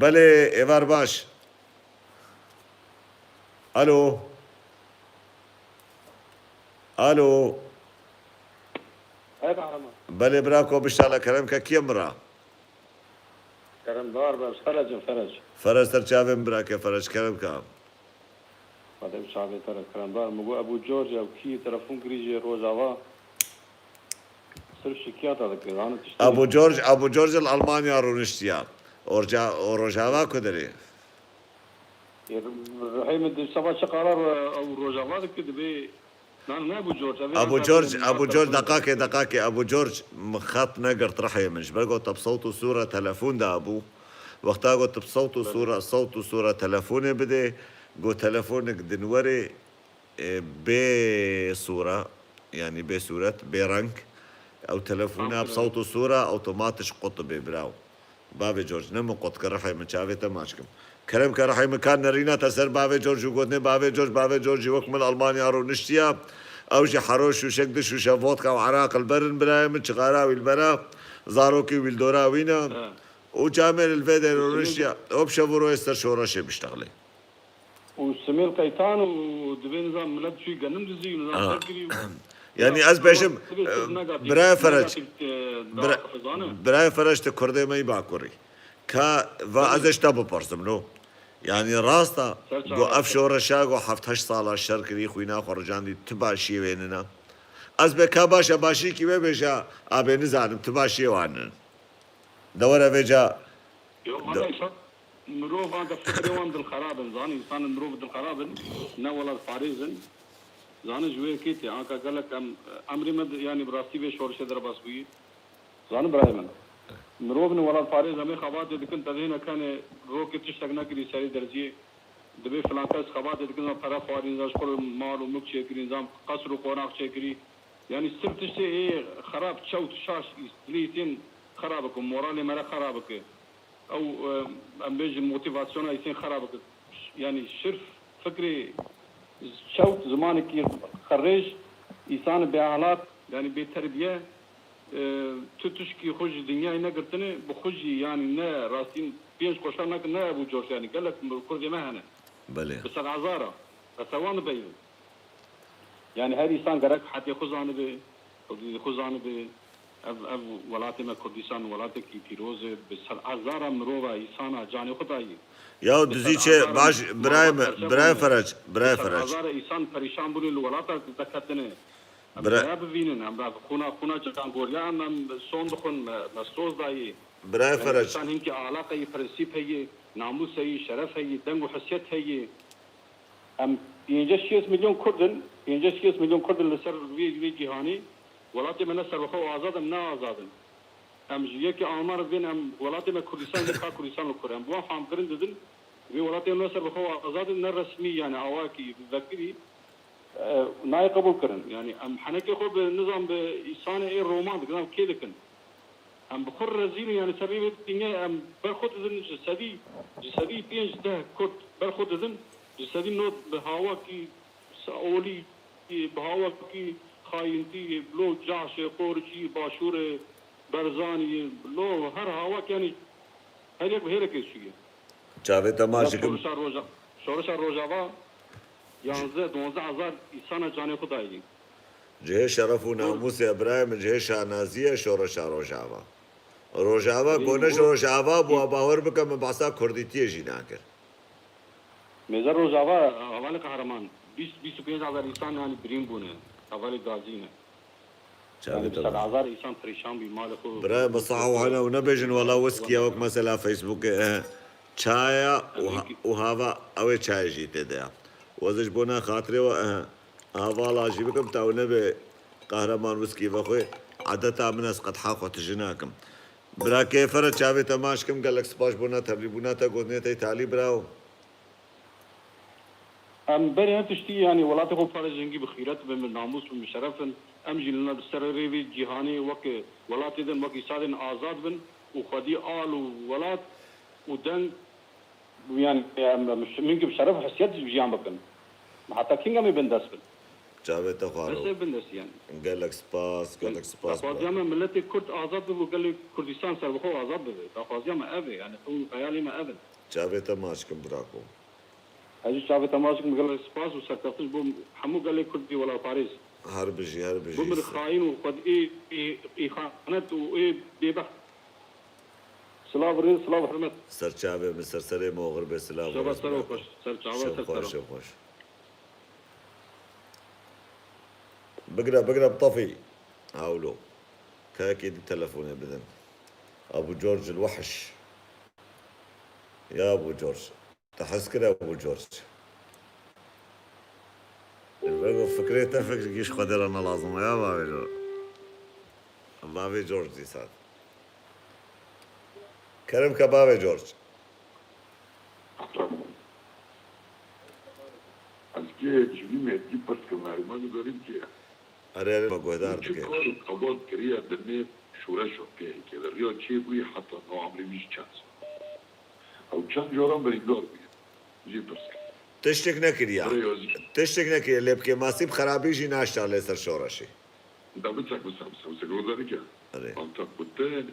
Belê, êvar baş. Alo. Alo. Hey Kahraman. Belê birako, biştala kerem ke, kî ye min ra? Keremdar be, Ferec im, Ferec. Ferec ser çavên birake, Ferec kerem ke. Xwedê bi çavê te re keremdar. Min got Ebû George ew kî telefon kirî jê Rojava. Sirf şikiyata dike, zane tiştê. Ebû George, Ebû George li Almanya rûniştiya. Orca, o Rojava ku derê? Rihê min di seba çi qarar ew Rojava dike dibê. Nan ne Ebû George, ev ê Ebû Ankara George, min Ebû Ankara George, min deqakê, deqakê, Ebû George, min xet negert rihê min. Ji ber ku te bi sewt û sûra telefon dabû. Wexta ku te bi sewt û sûra, sewt û sûra telefonê bidê, ku telefonik din werê, e, bê sûra, yanî bê sûret, bê reng. Ew telefona bi sewt û sûra awtomatik qut dibê, biraw. Bavê George, ne min qut kir, rihê min, çavê te maç kim. Kerem ke rihê min, ka nerîna te ser bavê George û gotinê bavê George, bavê George jî wek min Almanya rûniştiya. Ew jî hero şûşek, du şûşe vodka û eraq li ber in, birayê min, çixara wî li bera, zarokê wî li dora wî ne. Û camêr li vê derê rûniştiya. Ew bi şev û royê ser şoreşê biştexlê. Û simêl qeytan û divê nizam millet çûyî genim dizî, nizam Aha. Ser kirî. Yanî Ya, ez bêjim, sibê sibê e, negatif, birayê Ferec, negatif, e, bira-, daqizane. Birayê Ferec, tu kurdê me yî bakurî. Ka va ez ê ji te bipirsim, no? Yanî rast e, Ser ku çava. Ev şoreşa ku heft heşt sala şer kirî, xwîna xwe rijandî, tu başiyê wê nine. Ez bê ka baş e, başiyekî wê bêje, a bê nizanim, tu başiyê wan nin. De were vêca. Yo, valla insan, mirov anka fikrê wan dilxerab in, zanî, însan mirov dilxerab in, ne welatparêz in. Zanî ji wê yekê tê, anka gelek em, emrê me de, yanî bi rastî vê şorişê derbas bûyî. Zanî birayê min. Mirov ne welatparêz, em ê xebatê dikin, te dihêne kenê rokê tiştek nekirî serê derziyê. Dibê filan kes xebatê dikin, zan pere xwarîn, zan ji xwe re mal û mulk çêkirîn, zan qesr û qonax çêkirî. Yanî sirf tiştê ê xerab, çewt, şaş, dilê îsên xerab bike, moralê me re xerab bike. Ew, e, em bêjin motivasyona îsên xerab bike. Yanî sirf fikrê çewt, zimanekî xerêj, îsan bêehlak, yanî bêterbiye, e, tu tişkî xwe ji dinyayê negirtine, bi xwe jî, yanî ne rastîn pênc qoşa nake, ne Ebû Coş, yanî gelek kurdê me hene. Belê. Bi sedhezara. Ez wan dibeynim. Yanî her îsan gerek hetê xwe zanibe, xwe zanibe. Ev, ev welatê me Kurdistan welatekî pîroz e. Bi sedhezara mirova, îsana canê xwe dayî. Ya dizî çê baş, birayê me, birayê Ferec, birayê Ferec. Bi sedhezara îsan perîşan bûne li welata veketine. Em raya bivînin, em ra xûna, xûna cangoriya em, em son dixwin, me, me soz dayî. Birayê Ferec. Îsan hinkî axlaq heyî, prensîp heyî, namûs heyî, şeref heyî, deng û hesiyet heyî. Em pêncî şêst milyon Kurd in, pêncî şêst milyon Kurd in li ser vê, vê cîhanê. Welatê me ne serbixwe û azad in, ne azad in. Em ji yekê Alman re bên, em welatê me Kurdistan, yek ka Kurdistan li kur. Em bi wan famkirin didin, vê welatê me ne serbixwe û azad in, ne resmî, yani awakî vekirî, e, nayê qebûl kirin. Yani em henekê xwe bi, nizam bi îsanê ê Roman dikin, em kê dikin? Em bi xwe rezîl in, yani ser rêvê dinyayê em ber xwe didin, ji sedî, ji sedî pênc deh Kurd ber xwe didin, ji sedî nod bi hawakî sa-, olî, bi hawakî xayintî, lo Caşê, Qoricî, Başûrê, Berzanî, lo her hawak, yani her yek bi hêrekê çûye. Çavê te maç dikim. Şoreşa Roja-, Şoreşa Rojava yanzdeh, duwazdeh hezar îsana canê xwe dayî. Cihê şeref û namûsê birayê min, cihê şanazî ye şoreşa Rojava. Rojava, ku ne ji Rojava bû, bawer bike min behsa kurdîtiyê jî nakir. Mêze Rojava, hevalê Qehreman, bîst, bîst û pênc hezar însan, yanî birîn bûne, hevalê gazî ne. Çavê te sed hezar însan perîşan bî, malê xwe. Birayê min, saha wan û nebêjin wela wiskiya wek mesela Facebookê, eh, çaya û ha-, û hava, ew ê çayê jî tê de ya. Wez ji bona xatirê we, eh, hevala jî bikim, ta û nebe Qehreman wiskî vexwe, edeta min ez qedha xwe tije nakim. Birakê Ferec, çavê te maç kim, gelek spas bona tevlîbûna te, gotinê te talî birawo. Em berê her tiştî, yanî welatê xwe parêzin, hingî bi xîret bin, bi namûs bin, bi şeref bin. Em jî li ser rêvê cîhanê wek welatê din, wek îsadên azad bin û xwedî al û welat û deng, yanî em, em hingî bi şeref û hesiyet jiyan bikin. Heta kîng em ê bindest bin? Çavê te xwaro. Bes ê bindest yanî. Gelek spas, gelek spas. Daxwaziya me miletê Kurd azad bibû, gelê Kurdistan serbixwe û azad bibe. Daxwaziya me ev e, yanî ew xeyalê me ev in. Çavê te maç kim birako. Ez jî çavê te maç dikim, gelek spas û serkeftin ji bo hemû gelê Kurdî welatparêz. Her bijî, her bijî. Bimir xaîn û xwed ê, ê, îxanet û ê bêbext. Silav rêz, silav hurmet. Ser çavê min, ser serê min oxir be, silav Şeva rêz ser û birato. Xweş, ser çava, Şev ser xweş, sera. Şev xweş. Bigre, bigre bi tefî. Hawlo. Kayekê di telefonê bidin. Abu George el Wahş. Ya Abu George. Te hez kir Abu George. Vego fikrê te fikr giş xwedê re ne lazim e ya bavê George. Bavê George dîsa. Kerem ke bavê George. Ez kê civî me kî pirs ke merî me gudarî kê. Erê, erê, me guhdar dike. Çi kar û xebat kiriye di nêv şoreşa P K K de? Riya çê bûyî heta no emrê wî jî çend sal? Ew çend caran birîndar bûye? Jî pirs kir. Tiştek nekiriye. Erê yazî. Tiştek nekiriye, lê bi kêmasî bi xerabî jî naşta lê ser şoreşê. Da biçek, biçek, biçek, biçek, guhdarî ke. Erê. Anta ku te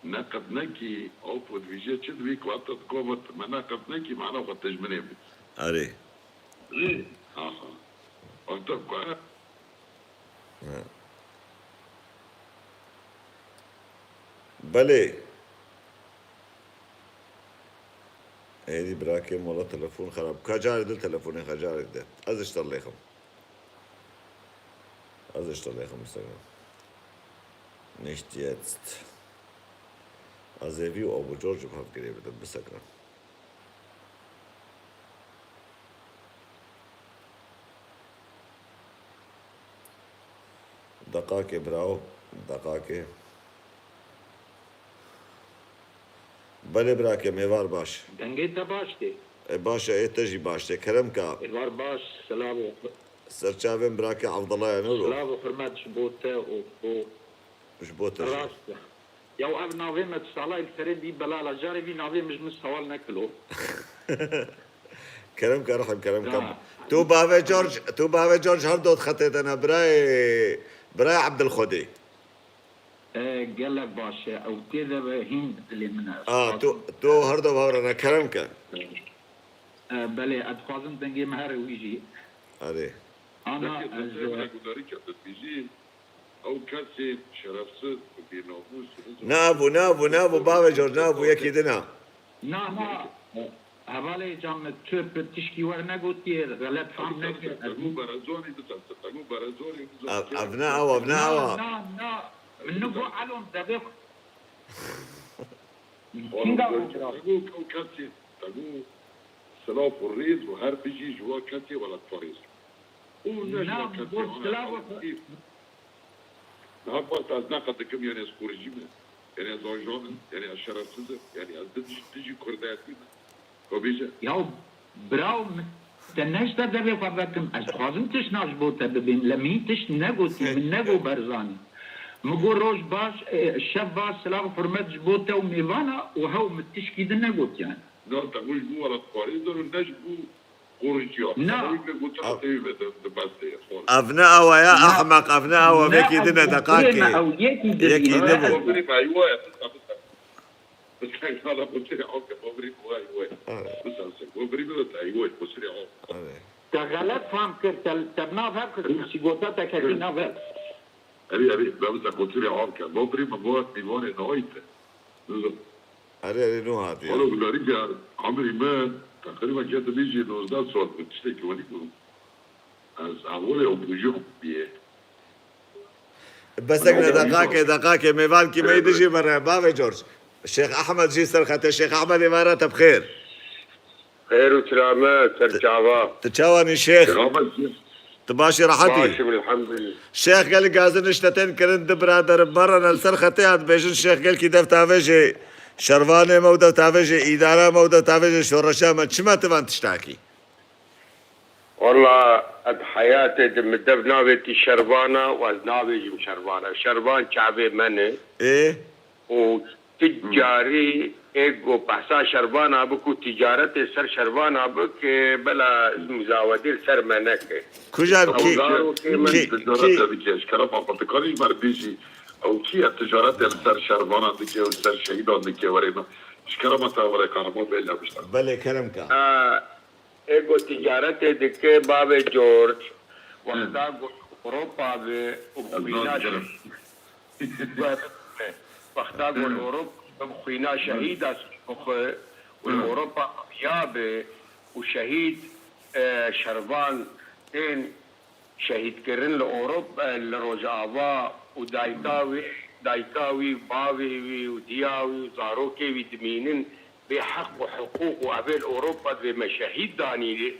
neqed nekî, ew ku divêje çi divê ku heta dikova tu me neqed nekî, mana xwe tejminê bû. Erê. Erê. Aha. Anta ku Ha. Belê. Êdî birakê mola telefon xerab. Ka carê dil telefonê xecarê de. Ez ji te lêxim. Ez ji te lêxim bisekine. Nicht jetzt. Ez ê vî û Abu George bi hev girê bidim bisekine. Deqakê birawo, deqakê. Belê birakê, mêvar baş. Dengê te baş tê. E, baş e, ê te jî baş tê. Kerem ka. Mêvar baş, silav û Ser çavên birakê Evdilaya ne lo? Silav û hurmet ji bo te û bo Ji bo te jî. Rast e. Ya ev navê me tu sala li serê bî belala, carê vî navê min ji min sewal nekilo. Kerem ke Rehim, kerem ke. Ha. Tu bavê George, tu bavê George her dot xetê de ne, birayê, birayê Ebdilxwedê. E, gelek baş e. Ew tê de ve hîn dilê min e. A, tu, tu her do bavre ne, kerem ke. E, belê, ez dixwazim dengê me here wî jî. Erê. Ana, ez, e, Gudarî ke tu dibêjî, Ew kesên şerefsiz û bênamûs û Ne bû, ne bû, ne bû, bavê George, ne bû, yekî din e. Na, na. Hevalê can min, tu bi tişkî wer negotiye, xelet fam neke. Tegû Berezonî biselse, Tegû Berezonî biselse. Ev, ev ne ew, ev ne ew. Na, na, na. Min nigo elon devê xwe. Kînga Tegû, ew kesê, Tegû silav û rêz û her bijî ji wa kesê welatparêz. Û ne ji wa kesê ana silav û Niha ku ez neqed dikim, yani ez xoricî me, yani ez ajan im, yani ez şerefsiz im, yani ez dijî, dijî kurdayetî me. Xwe bêje. Ya biraw min, te neşte devê xwe vekim. Ez dixwazim tiştna ji bo te bibêm. Le min tişt negotî, min nego Berzanî. Min got roj baş, e, şev baş, silav hurmet ji bo te û mêvana û hew min tişkî din negotiyane. Na, te ji bo welatparêz de ne ji bo Xoriciya. Na. Ew ne gotin, ew teyî ve de, de bes de ye, xor. Ev ne awa ya, ehmeq, ev ne awa, vekî din e, deqakê. Ew yekî din e. Yekî din e. Gotirê me, eywa ye, bista, bista. Bista, bista, gotirê ew ke, gotirê me, eywa ye. Evet. Bista, bista, gotirê me, eywa ye, gotirê ew. Evet. Te xelet fam kir, te, te nav hev kir, sigorta te ketî nav hev. Erê, erê, bista, gotirê ew ke, gotirê me, bo mîvanê nayî te. Nizam. Erê, erê, nû hatiye. Walo gudarî ke emirî me teqrîben ke dibêjî nozdeh saet bi tiştekî wenî bû. Ez hevalê opozîyon bûye. Besek ne deqakê, deqakê, mêvankî me yî dijî me re, bavê George. Şêx Ehmed jî ser xetê, Şêx Ehmed êvara te bi xêr. Xêr û selamet, ser çava. Tu çawanî Şêx? Selamet. Tu baş î, rehet î? Baş im, elhamdulillah. Şêx gelî gazin işte tên kirin, di birader in, berre ne li ser xetê ya dibêjin, Şêx gelkî dev tavêjê şervanê me û dev tavêjê îdara me û dev tavêjê şoreşa me. Çima tu van tiştakî? Walla, ez heyatê de min dev navêtî şervana û ez nabêjim şervana. Şervan çavê me ne. Ê? Û tu carî ê ku behsa şervana bik û tîcaretê ser şervana bik, e, bela muzawedê li ser me neke. Kujan kî, zarokê min kî, ticarete dike, ji kerema xwe dikarî ji me re bêjî, ew kî ye ticaretê li ser şervanan dike û li ser şehîdan dike, werê min. Ji kerema te werê qehreman bê lewişta. Belê, kerem ka. A, ê ku tîcaretê dike, bavê George, wexta ku Ewropa be û bi xwîna şehîd. Wexta ku li Ewropa be bi xwîna şehîda Sirkûxê û li Ewropa xiya be û şehîd, e, şervan tên şehîdkirin li Ewropa, li Rojava û dayika wî, dayika wî, bavê wî û diya wî û zarokê wî dimînin bê heq û hiqûq û evê li Ewropa divê me şehîd danî,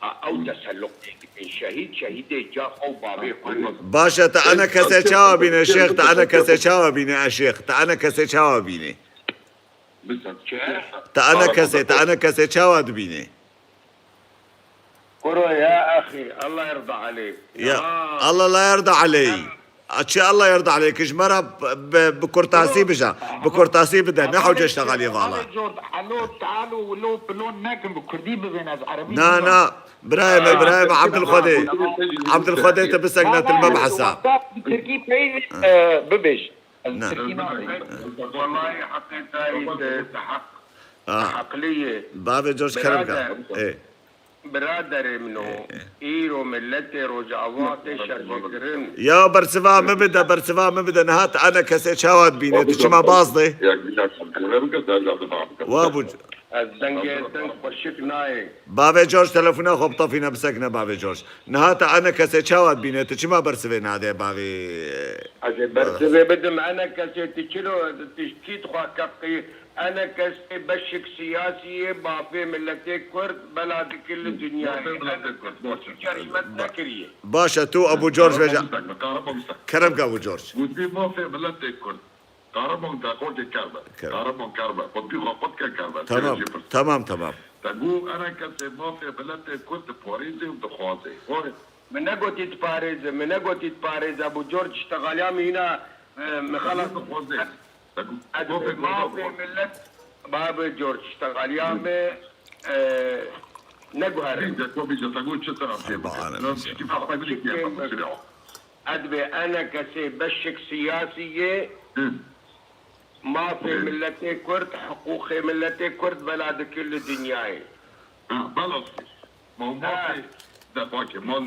ha, ew teselluq tê dikin. Şehîd, şehîdê ca xwe û bavê xwe ne. Baş e, te ene kesê çawa bîne şêx, te ene kesê çawa bîne e şêx, te ene kesê çawa bîne? Te ene kesê, te ene kesê çawa dibîne? Kuro ya axî, Allah yarda aleyk. Ya, Allah la yarda aleyk. A, çi Allah yarda aleyk? Ji me re bi, bi kurtasî bije. Bi kurtasî bide. Ne hewce ştegalî vala. Alo, talo, wilo, pilo nekin, bi kurdî bibên, ez erebî. Na, na. Birayê me, birayê me, Abdulxwedê. Abdulxwedê, te bisekne, til me bihesa. Bi tirkî peyv, e, bibêj. Ez tirkî nabêjim. Wellahî heqê te yî te, te heq, te heqlî yî. Bavê George, kerem ke. Birader, ê. Biraderê min o. Ê, ê. Îro miletê Rojava tê şermkirin. Ya bersiva min bide, bersiva min bide. Niha te ene kesê çawa dibîne? Tu çima baz de? Wa bû. Ez dengê deng xweşik nayê. Bavê George, telefona xwe bitefîne, bisekine bavê George. Niha te ene kesê çawa dibîne? Tu çima bersivê nade bavê? Ez ê bersivê bidim ene kesê, tu çilo, tu kî dixwa keqî? Ene kesê beşik siyasî yê, bavê miletê Kurd bela dikir li dinyayê. Mafê miletê Kurd, baş e. Ene kesê hizmet nekiriye. Baş e, tu Ebû George veja. Kerem ke Ebû George. Gotî mafê miletê Kurd. Kahraman te xwe ke kerbe. Kerem. Kahraman kerbe. Xwe pî xwe qut ke kerbe. Tamam, tamam, tamam. Te got ene kesê mafê miletê Kurd diparêzê û dixwazê. Were. Min negotî diparêze, min negotî diparêze. Ebû George, ştexaliya min hîna, e, min xelas. Dixwazê. Te got, ez mafê Kurd mafê dixwazê. Milet, Babê George, ştexaliya min, e, neguhere. Bîze, xwe bîze, te got çi te em pê bikin. Em çikî fexwe bidikî, em bikin. Ez dibê ene kesê beşik siyasî yê, mafê miletê Kurd, hiqûqê miletê Kurd bela dikir li dinyayê. Ha, bela dikir. Ma mafê, de bakê, ma,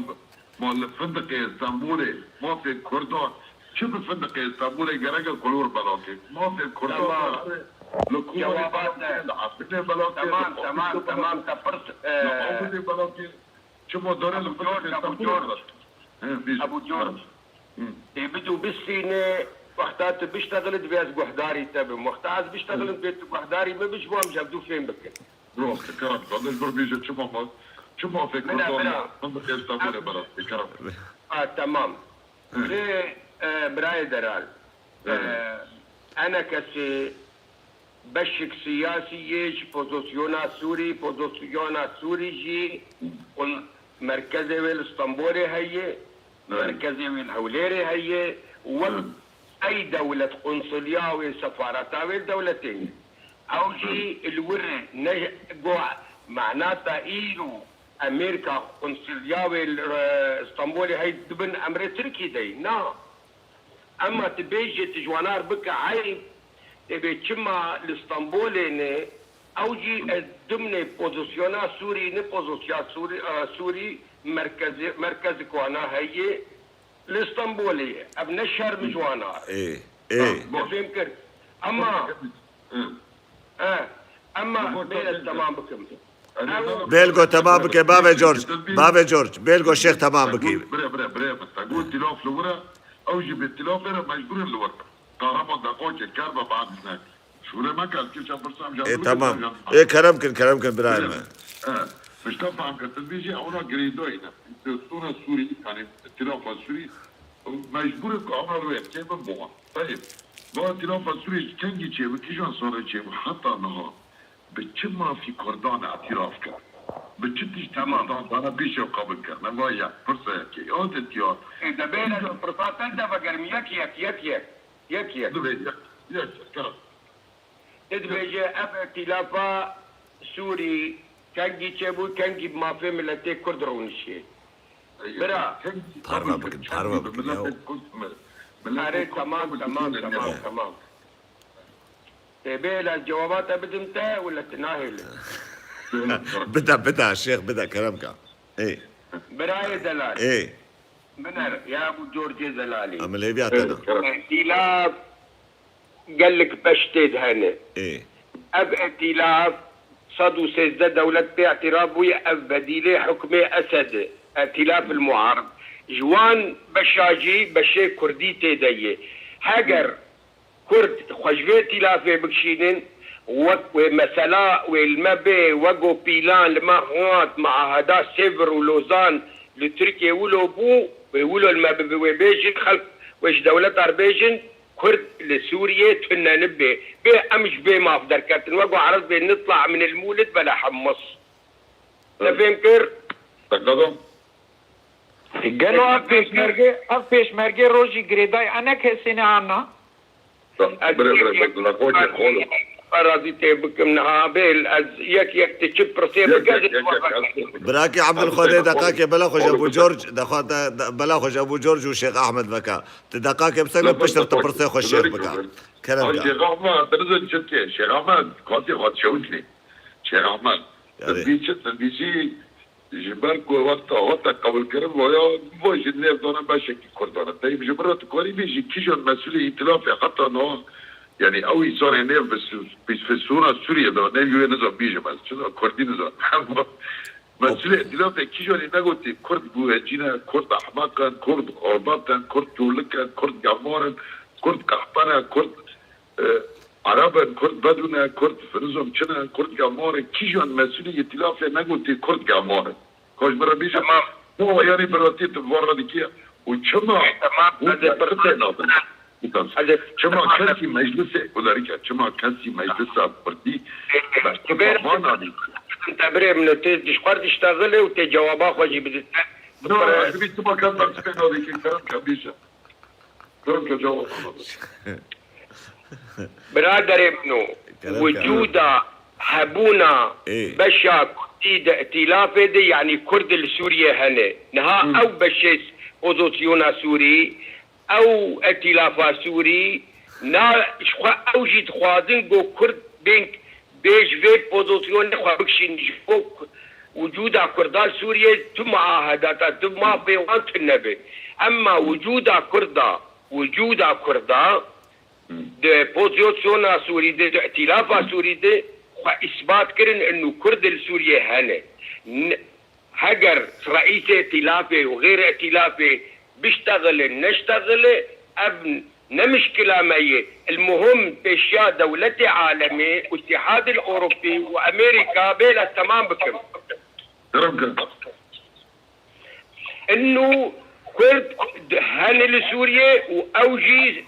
ma li Findiqê Stenbolê, mafê Kurdan, çi bi Findiqê Stenbolê gerek e kulor bela kê. Mafê Kurdan li Komê bela kê, li Efrînê bela kê, li Komê bela kê. Tamam, tamam, tamam, te pirs, e, li Awidê bela kê. Çima dore li Findiqê Stenbolê bela kê? He, bîst. Ebû George. Hı. Tê bid û bistîne, wexta tu biştexilî divê ez guhdarî te bim. Wexta ez biştexilîm, divê tu guhdarî min bî, ji bo em ji hevdû fêm bikin. Rast e, kerem ke. Lej bir bêje çima ma, çima fê Kurdan ya, min bi xêr Stenbolê bela, kerem. A, tamam. Hı. Lê, e, birayê delal. E, ene kesê beşik siyasî yê ji pozisyona Sûrî, pozisyona Sûrî jî qun-, merkezê wê li Stenbolê heye, merkezê wê li Hewlêrê heye, wek ey dewlet qunsulya wê, sefareta wê li dewletê ye. Ew jî li wir ne go manata îro Amerîka qunsulya wê li, e, Stenbolê hey dibin emrê Tirkî de ye. Na. Ema tu bêjî tu ji wana re bike eyb, tê bê çima li Stenbolê ne, ew jî ez dimnê pozisyona Sûrî, ne pozisya Sûrî, e, Sûrî merkezê, merkezê ku wana heye li Stenbolê ye. Ev ne şerm ji wana re. Ê, ê. Te fêm kir. Ema, e, ema bê ez temam bikim. Bêlgo temam bike, bavê George. Bavê George, bêlgo şêx temam bike. Bire, bire, bire, min te got, tîlaf li wir e, ew jî bê tîlafê re mecbûr in li wir bin. Kahraman deqokê, kerbe, bavî ne. Şûre me ke, ez kêşa pirsam, jan. Ê, tamam. Ê, kerem kin, kerem kin, birayê me. E, pişta fehmkirtin vê jî, ewna girêdayî ne. Destûra Sûrî, yanî tîlafa Sûrî, mecbûr in ku ewna li wê kê bin boxan. Tayê, va tîlafa Sûrî ji kengî çêbû, kîjan salê çêbû, heta niha. Bi çi mafî Kurdan îtiraf kir? Bi çi tiştî Kurdan dane pêşiya xwe bikin? Me va yek, pirsa yekê. Ya de diyar. Ê, de bê ez pirsa te de vegerim. Yek, yek, yek, yek. Yek, yek. Divê yek, yek, yek, kerem. Te dibêje ev îtîlafa Sûrî kengî çêbû, kengî bi mafê miletê Kurd rûniştê. Bira. Parve bikin, parve bikin ya. Erê, tamam, tamam, tamam, tamam. Tê bê ez cewaba te bidim te, wila tu nahêlî. Bide, bide, şêx, bide, kerem ke. Ê. Birayê delal. Ê. Biner, ya Ebû Corcê Zelalî. Em li hêviya te ne. Îhtîlaf gelek beş tê de hene. Ê. Ev îhtîlaf sed û sêzdeh dewlet pê îtîraf bûye, ev bedîlê hukmê Esed e. Îhtîlaf el muarib. Ji wan beşa jî beşê kurdî tê de ye. Heger Kurd xwe ji vê îtîlafê bikişînin, wek wê mesela wê li me bê, wego pîlan li me hat, muaheda Sêvr û Lozan li Tirkiyê wilo bû, wê wilo li me bibe, wê bêjin xelk, wê ji dewleta re bêjin, Kurd li Sûriyê tune nibe. Bê em ji vê maf derketin, wego Ereb bê, "Nitla min el-mulid bela hemmis." Te fêm kir? Gelo ev pêşmerge, ev pêşmerge rojî girêdayî ene kesê ne ana? Ez Bire, bire, bire, bire, xwe çê, xwe. Razî tê bikim niha bêl, ez yek yek ti çi pirsê bike. Birakî Abdulxwedê, deqakê bela xwe ji Ebû Corc, dexwa te, de, bela xwe ji Ebû Corc û Şêx Ahmed veke. Ti deqakê bisek piştre ti pirsê xwe Şêx bike. Kerem ke. Şêx Ahmed, te nizin çi dike? Şêx Ahmed, katê xwe dişewitînê. Şêx Ahmed, Erê. Te bî çi, te bî jî Ji ber ku wexta hate qebûlkirin, vaya, va jî nêv dane beşekî Kurdan e. Teyb ji min re tu karî bêjî kîjan mesûlê îtîlafê heta niha, yanî ew însanê nêv bi su-, bi sûna Sûriyê de, nêv wê nizan bîjim ez, çi Kurdî nizan. Mesûlê îtîlafê kîjanî negotî Kurd guhecî ne, Kurd ehmeq in, Kurd xebat in, Kurd colik in, Kurd gemar in, Kurd qehpe ne, Kurd E, Ereb in, Kurd bedûn e, Kurd nizam çi ne, Kurd gemar e, kîjan mesûlê îtîlafê negotî Kurd gemar e. Ka ji min re bêje, Tamam. Çawa yanî biratî tu van re dikî û çima Tamam, hûn ez ê te pirsê nadin? Çima kesî meclisê, gulerîke, çima kesî meclisa Kurdî bersiva van nadî? Te birê min, tê ji xwe diştexile û tê cewaba xwe jî bidite. Na, ez dibî çima kes bersivê nadî ki kerem ke bêje. Kerem ke cewaba nadî. Biraderê min o, Kerem ke. Wicûda hebûna Ê. Beşa Kurdî di îtîlafê de, yanî Kurd li Sûriyê hene. Niha Hı. Ew beşê pozisyona Sûrî, ew îtîlafa Sûrî, na, ji xwe ew jî dixwazin ku Kurd bên bê ji vê pozisyonê xwe bikişînin, ji bo wicûda Kurda li Sûriyê tu muahedata, tu mafê wan tune be. Emma wicûda Kurda, wicûda Kurda, Di pozisyona Sûrî de, di îtîlafa Sûrî de xwe îsbat kirin, inu Kurd li Sûriyê hene. N-, heger reîsê îtîlafê û xêr îtîlafê biştexile, neştexile, ev ne mişkila me ye. El muhim pêşiya dewletê alemê û Îtîhadil Ewropî û Amerîka bê, ez temam bikim. Kerem ke. Inu Kurd di, hene li Sûriyê û ew jî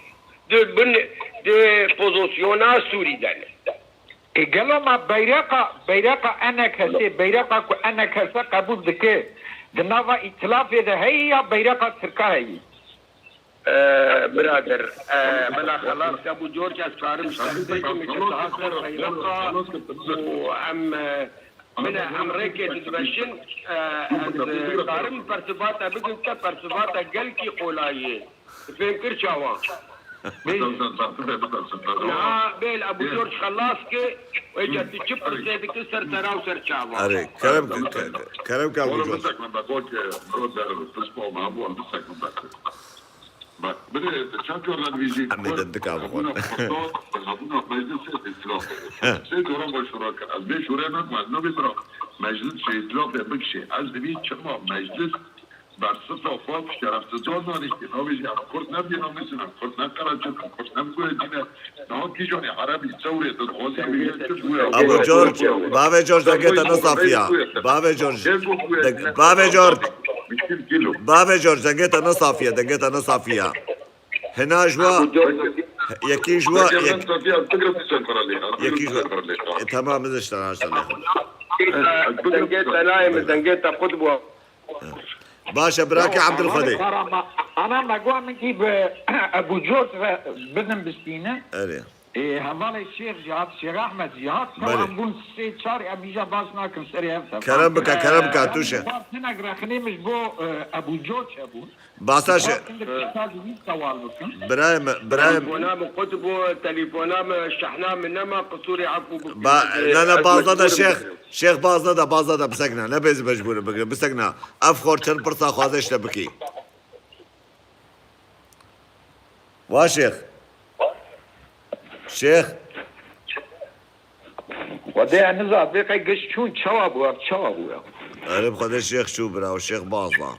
di bin, di pozisyona Sûrî de ne. E, gelo me beyreqa, beyreqa enekesê, beyreqa ku enekese qebûl dike, di nava îtilafê de heye ya beyreqa Tirka heye? E, birader, e, bela xelas ke Ebû Corc, ez karim ji te bêjim, ji te haste beyreqa û em, e, Bine, em rêkê didibeşin, e, ez, e, karim persiva te bidim, te persiva te gelkî qolayî ye. Tu fêm kir çawa? Niha bêl Ebû Corc xelas ke, wê ca tu çi pirsê dikir ser sera û ser çava? Erê, kerem ke, ke, ke, kerem ke Ebû Corc. Bak, bine, çend car re dibêjî, Em ê Kurd, dendika bixwin. Hebûna Kurdan, hebûna meclisê îtilafê. Sê cara me şûra kir. Ez vê şûrê nakim, ez nabê bira meclis ji îtilafê bikişê. Ez dibî çima meclis bersifa xwe şerefsizan danîştî. Nabêjî em Kurd ne bênamûs in, em Kurd ne qereçin, em Kurd ne guhecî ne. Niha kîjanê Erebî sewrê dixwazî bêje çi bûye? Ebû Corc, bavê Corc, dengê te ne safiya. Bavê Corc, deng-, bavê Corc. Bavê Corc, dengê te ne safiye, dengê te ne safiye. Hina ji wa, yekî ji wa, yek-, yekî ji wa. E, tamam, ez işte, işte, işte. Dengê te nayê min, dengê te qut bû. Baş e, birakê Abdulxwedê. Ana me gua min kî bi Ebû Corc ve bidin bistîne. Erê. Ê, hevalê Şêx jî hat, Şêx Ahmed jî hat, Belê. Em bûn sê çar, em îja baş nakin serê hev de. Kerem bike, kerem bike, Tûşe. Hinek rexnê min ji bo, e, Ebû Coç hebûn. Basa şe-, Hinek kî sal wî sewal bikin. Birayê me, birayê me. Telefona min qut bû, telefona min, şehna min nema, qisûrê efû bikin. Ba-, ne, ne, ez bazda da mecbûr im Şêx, bikim. Şêx bazda da, bazda da bisekna, ne bêzi mecbûr im bikim, bisekna. Ev xor çend pirsa xwaze işte bikî. Wa şêx. Şêx. Xwedê ez nizam vê qey giş çûn çawa bû ev çawa bû ya. Erê bi Xwedê şêx çû bira û şêx baz da.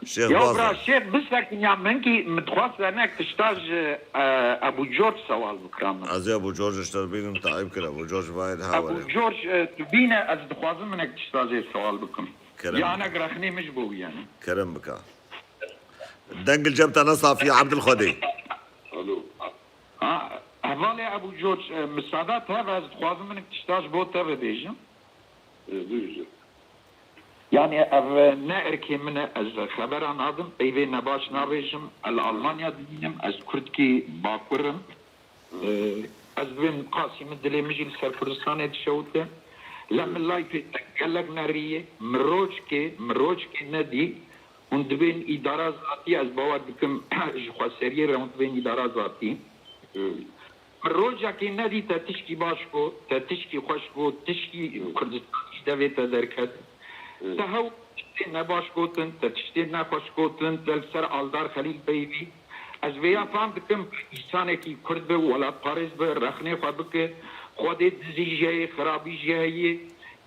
Şêx Ya baz bira da. Şêx bisekin ya min kî min dixwast venek tişta ji e, Ebû George sewal bikira min. Ez ê Ebû George ji te bînim, taîb kir Ebû George vayê de Ebû hawere. George e, tu bîne ez dixwazim minek tişta jê sewal bikim. Kerem. Ya hinek rexnê min ji bo wî yani. Kerem bika. Dengil cem te ne safiye Ebdil Xwedê. Alo. Ha, hevalê Ebû George e, misada te ve ez dixwazim minek tişta ji bo te bibêjim. E, bibêje. Yani ev ne erkê min e, ez xebera nadim, peyvê nebaş nabêjim, ez li Almanya dimînim, ez kurdkî bakur im. Ee, Ez dibêm qasî min dilê min jî li ser Kurdistanê dişewite. Lem min layfê te gelek nerî ye, min rojkê, min rojkê nedî, hûn dibên îdara zatî, ez bawer dikim ji xweseriyê re hûn dibên îdara zatî. Min rojekê nedî te tişkî baş got, te tişkî xweş got, tişkî Kurdistanî ji devê te derket. Te hew tiştê nebaş gotin, te tiştê nexweş gotin, te li ser Aldar Xelîl peyivî. Ez vêya fam dikim, însanekî Kurd be, welatparêz be, rexnê xwe bike, Xwedê dizî jî heye, xirabî jî heye,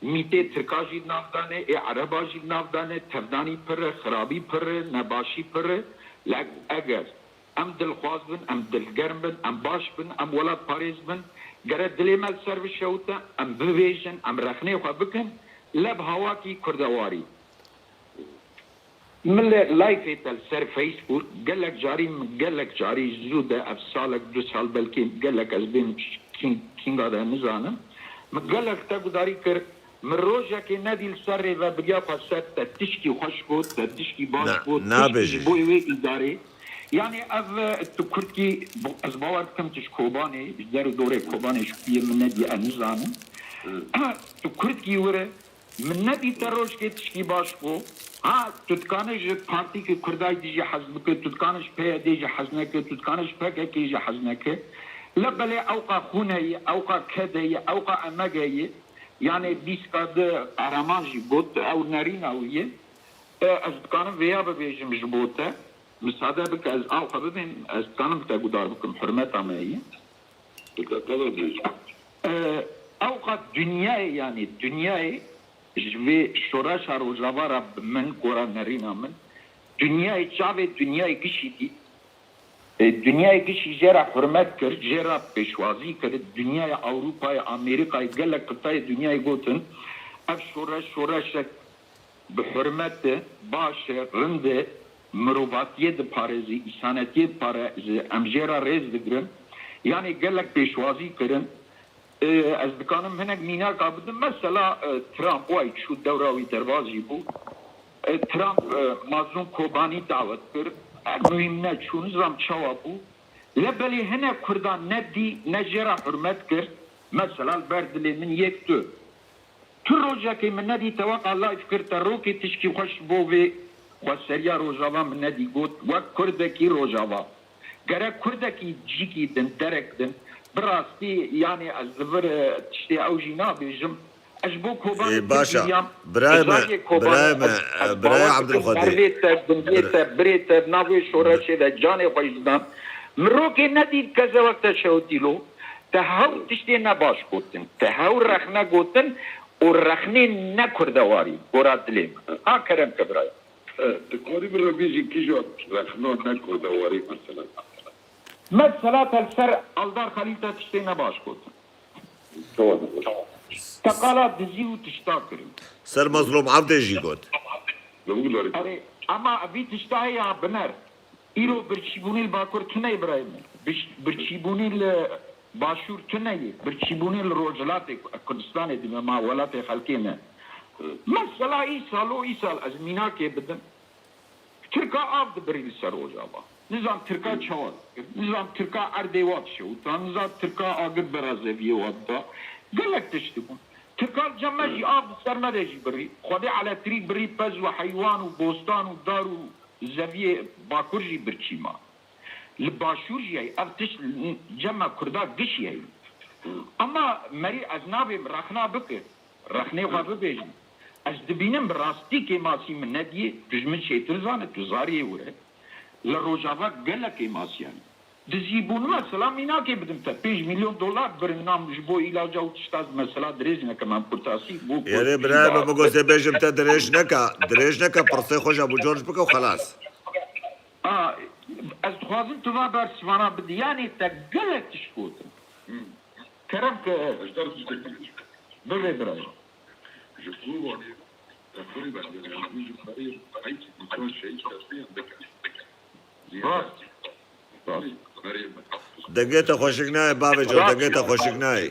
mîtê Tirka jî nav dane, ê Ereba jî nav dane, tevdanî pir e, xirabî pir e, nebaşî pir e. Lek eger Em dilxwaz bin, em dilgerm bin, em baş bin, em welatparêz bin. Gere dilê me li ser bişewite, em bivêjin, em rexnê xwe bikin, leb hawakî kurdewarî. Min li layfê te li ser Facebook gelek carî, min gelek carî zû de ev salek, du sal belkî gelek ez bêm kîng-, kînga de nizanim. Min gelek te gudarî kir, Min rojekê nedî li ser rêvebiriya xwe ser te tişkî xweş got, te tişkî baş Na- got, nabêjî. Tişkî ji bo wê îdarê. Yani ev e, tu kurdkî, bo- ez bawer dikim tu ji Kobanê, ji der û dorê Kobanê ji kuyê min nedî ez nizanim. Tu kurdkî were, min nedî te rojkê tişkî baş got. Ha, tu dikane ji partîkê Kurdayî dî jî hez bike, tu dikane ji P Y D jî hez neke, tu dikane ji P K K jî hez neke. Le belê ewqa xûne ye, ewqa kede ye, ewqa emege ye. Yanê bîst ka di Qehreman jî got, ew nerîna wî ye. E, ez dikanim vêya bibêjim ji bo te. Misade bike ez av xwe bibêm, ez dikanim te gudar bikim, hurmeta me ye. Dikkat edin. E, ewqat dinyayê, yanî dinyayê ji vê şoreşa Rojava re bi min, gora nerîna min, dinyayê çavê dinyayê gişî dît. E, dinyayê gişî jê re hurmet kir, jê re pêşwazî kir, dinyaya Ewropayê, Amerîkayê, gelek qitayê dinyayê gotin, ev şoreş, şoreşek bi hurmet e, baş e, rind e, mirovatiyê diparêzî, îsanetiyê diparêzî, em jê re rêz digirin. Yanî gelek pêşwazî kirin. E, ez dikanim hinek mînaka bidim. Mesela, e, Trump way çû dewra wî derbas jî bû. E, Trump, e, Mazlûm Kobanî dawet kir. E, muhîm ne çû, nizam çawa bû. Le belê hinek Kurdan ne dî, ne jê re hurmet kir. Mesela li ber dilê min yek tu. Tu rojekê min nedî te weqa live kir, te rokê tişkî xweş bo vê xweseriya Rojava min nedî got, wek Kurdekî Rojava. Gerek Kurdekî cîkî din, derek din, bi rastî, yanî ez li vir, e, tiştê ew jî nabêjim. Ez ji bo Kobanê Ê, baş e. Tirkî yan, Birayê me, Zayê Kobanê, birayê me, ez, ez birayê bawer Abdulxwedê. dikim, mervê te, bindiyê te, birê te, navê şoreşê de, canê xwe ji dan. Min rokê nedît kezewek te şewitî lo. Te hew tiştê nebaş gotin. Te hew rexne gotin û rexnê ne kurdewarî, gora dilê min. Ha kerem ke birayê. E, tu karî min re bêjî kîja rexna ne kurdewarî mesela? Mesela te li ser Aldar Xelîl te tiştê nebaş gotin. Tamam. Te qala dizî û tişta kirin. Ser Mazlûm Evdê jî got. Ne bu kadar? Erê, ama vî tişta heye ha biner. Îro birçîbûnî li Bakur tune ye birayê min. Biş- Birçîbûnî li Başûr tune ye. Birçîbûnî li Rojhilatê Kurdistanê dime ma welatê xelkê ne. Mesela îsal û îsal ez mînakê bidim. Tirka av dibirî li ser Rojava. Nizam Tirka çawa dikir. Nizam Tirka erdê wa dişewita. Nizam Tirka agir berazeviyê wa dida. Gelek tişt dibûn. Tirka li cem me jî av di ser me de jî birî. Xwedê eletrîk birî pez û heywan û bostan û dar û zeviyê Bakur jî birçî ma. Li Başûr jî heye. Ev tişt li cem me Kurda gişî heye. Ama merî ez nabêm rexna bike. Rexnê xwe bibêjim. Ez dibînim bi rastî kêmasî min nediyê, tu ji min çêtir zane, tu zariyê were. Li Rojava gelek êmasiya ye. Dizîbûn, mesela mînakê bidim te, pênc milyon dolar birin nam ji bo îlaca û tişta, mesela dirêj nekem, em kurtasî bû. Erê birayê me, min gotê bêjim te dirêj neke, dirêj neke, pirsê xwe ji Ebû Corc bike û xelas. A, ez dixwazim tu va bersivana bidî, yanî te gelek tişt gotin. Kerem ke. Bibê birayê. Ji Kobanê teqrîben, yanî, ji berê heyt insan şehîd ketiye, Rast. Rast. Dengê te xweşik nayê, bavê Corc, dengê te xweşik nayê.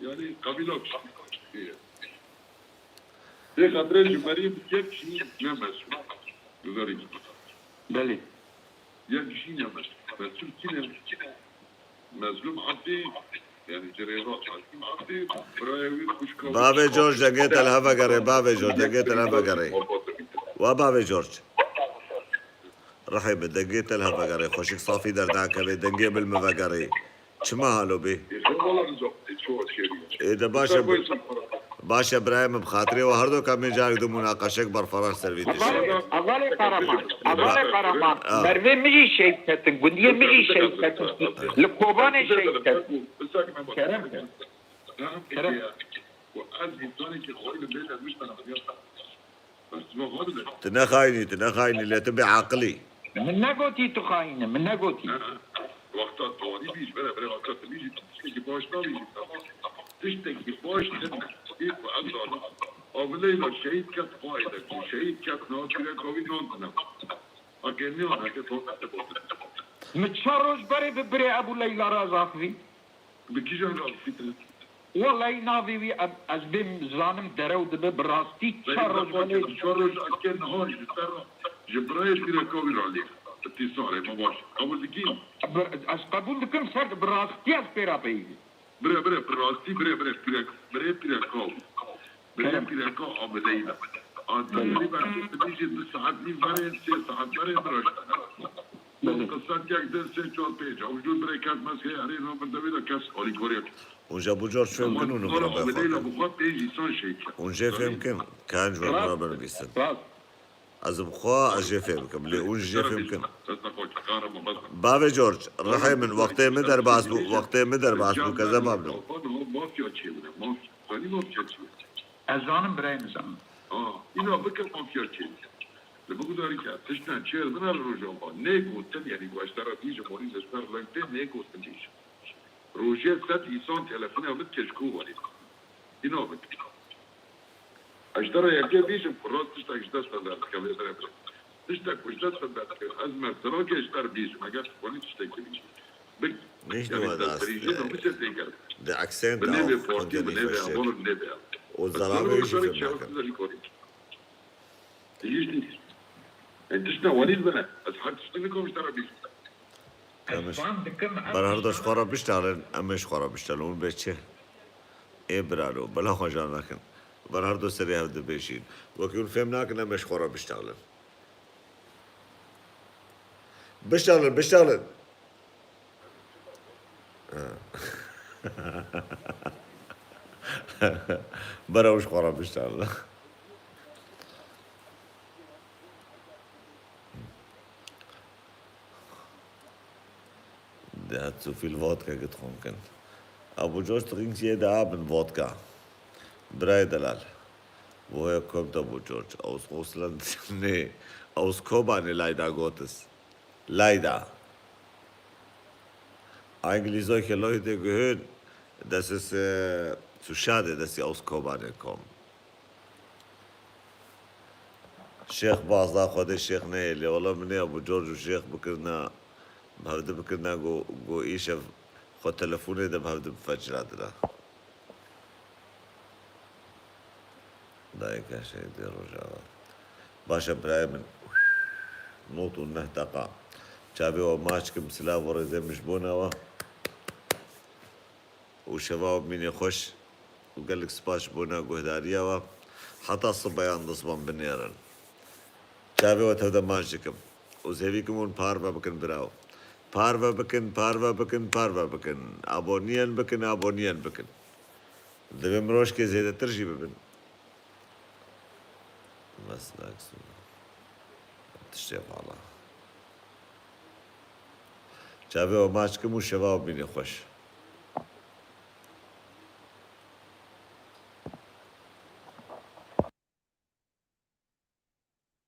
Yanî qebîla piştî. Dê xatirê ji berî yek jî ne mesul. Li verî. Belê. Yek jî ne mesul. Mesul kî ne? Mezlûm Ebdî, yanî Cirêva Mezlûm Ebdî, birayê wî xwişka wî. Bavê Corc, dengê te li hev vegerê, bavê Corc, dengê te li hev vegerê. Wa bavê Corc. Rihê min, dengê te li hev vegerê, xweşik safî dernakevê, dengê min li min vegerê. Çima halo bê? Ê de baş e, baş e birayê min, bi xatirê we herdoka me carek du munaqeşek berfaraş ser vî tiştê. Hevalê Qaraman, hevalê Qaraman, mervê min jî şehîd ketin, gundiyê min jî şehîd ketin, li Kobanê şehîd ketin. Kerem ke. Kerem. Tu ne xayinî, tu ne xayinî, lê tu bêaqil î. Min negotî tu xayîn î, min negotî. Wexta tu wanî bî, ji bere, bere wexta tu bî jî tiştekî baş nabî jî, tamam. Tiştekî baş tune. Ê ku ez zanim. Abi Leyla şehîd ket, xwayê de ku şehîd ket, niha kûreka wî nan tune. Heke niha heke to te botin. Min çar roj berê bi birê Ebû Leyla re ez axivî. Bi kîjan re axivî te? Welay navê wî ez, ez bêm zanim derew dibe, bi rastî çar roj berê. Çar roj ez ke niha ji te re ji birayê kûreka wî re lê. Îtîsarê me baş. Qebûl dikî? Ez qebûl dikim ser, bi rastî ez pê re peyivî. Bire, bire, bi rastî, bire, bire, pîrek, bire, pîreka. Bire, pîreka Abi Leyla. Anta li ber tu dibêjî du saet nîv berê, sê saet berê bira ji te. Qisek yek din sê çar pênc. Ew jû birê kes meskê herê no min devê de kes alîkorê. Hûn ji Ebû Corc fêm kin û numara Abi Leyla bi xwe pênc însan şehîd kir. Hûn jê fêm kin. Kan ji we numara binivîsin. Ez bi xwe ez jê fêm bikim, lê hûn jî jê fêm bikin. Bavê Corc, rihê min, wextê min derbas bû, wextê min derbas bû, kezeba bû. Mafya çêbûne, mafya. Zanî mafya çi ye? Ez zanim birayê min zanim. A, îna bike mafya çêbûne. Li bigudarî ke tiştên çêr din li Rojava nêgotin, yanî ku ez te re dî ji morî ji ser leng tê nêgotin dî jî. Rojê sed îsan telefona min dike ji ku warî. Îna bike. Ez ji te re yekê bêjim ku rast tiştek ji dest te derdikeve, lê bire bire. Tiştek ku ji dest te derdikeve, ez mesela ke ji te re bêjim, eger tu wanî tiştekî bêjî. Bik, yanî te dirêjî nabîse têkevin. Di eksên de bi nêvê partî, bi nêvê hevalin, nêvê ev. Û zeravê jî fêm nakin. Tiştek wanî bine. Ez her tiştî nikom ji te re bêjim. Ez fam dikim. Ber her do ji xwe re biştalin, em ê ji xwe re biştalin. Hûn bê çi? Ê biralo, bela xwe jan nekin. Ber her do serê hev dibêjin. Wekî hûn fêm nakin, em ê ji xwe re biştalin. Biştalin, biştalin. Bera ew ji xwe re biştalin. Dazu viel Wodka getrunken. Abu George trinkt jeden Abend Wodka. Birayê delal. Woher kommt Abu George? Aus Russland? Nee, aus Kobane, leider Gottes. Leider. Eigentlich solche Leute gehören, das ist äh, zu schade, dass sie aus Kobane kommen. Şêx baz da Xwedê şêx neyê lê wela min ê Ebû Corc û şêx bikirina, bi hevdi bikirina go, go îşev xwe telefonê de bi hevdi bifecira dira. Dayika şehîdê Rojava. Baş e birayê min. Nod û neh deqa. Çavê we maç kim, silav û rêzê min ji bona we. Û şeva we bimîne xweş û gelek spas ji bona guhdariya we. Heta sibeyan dizibin binêrin. Çavê we tev de maç dikim. Û zêvî kim hûn parve bikin biraw. Parve bikin, parve bikin, parve bikin. Aboniyen bikin, aboniyen bikin. Divê mirojkê zêdetir jî bibin. Mesela Tiştê vala. Çavê we maç kim û şeva we bînî xweş.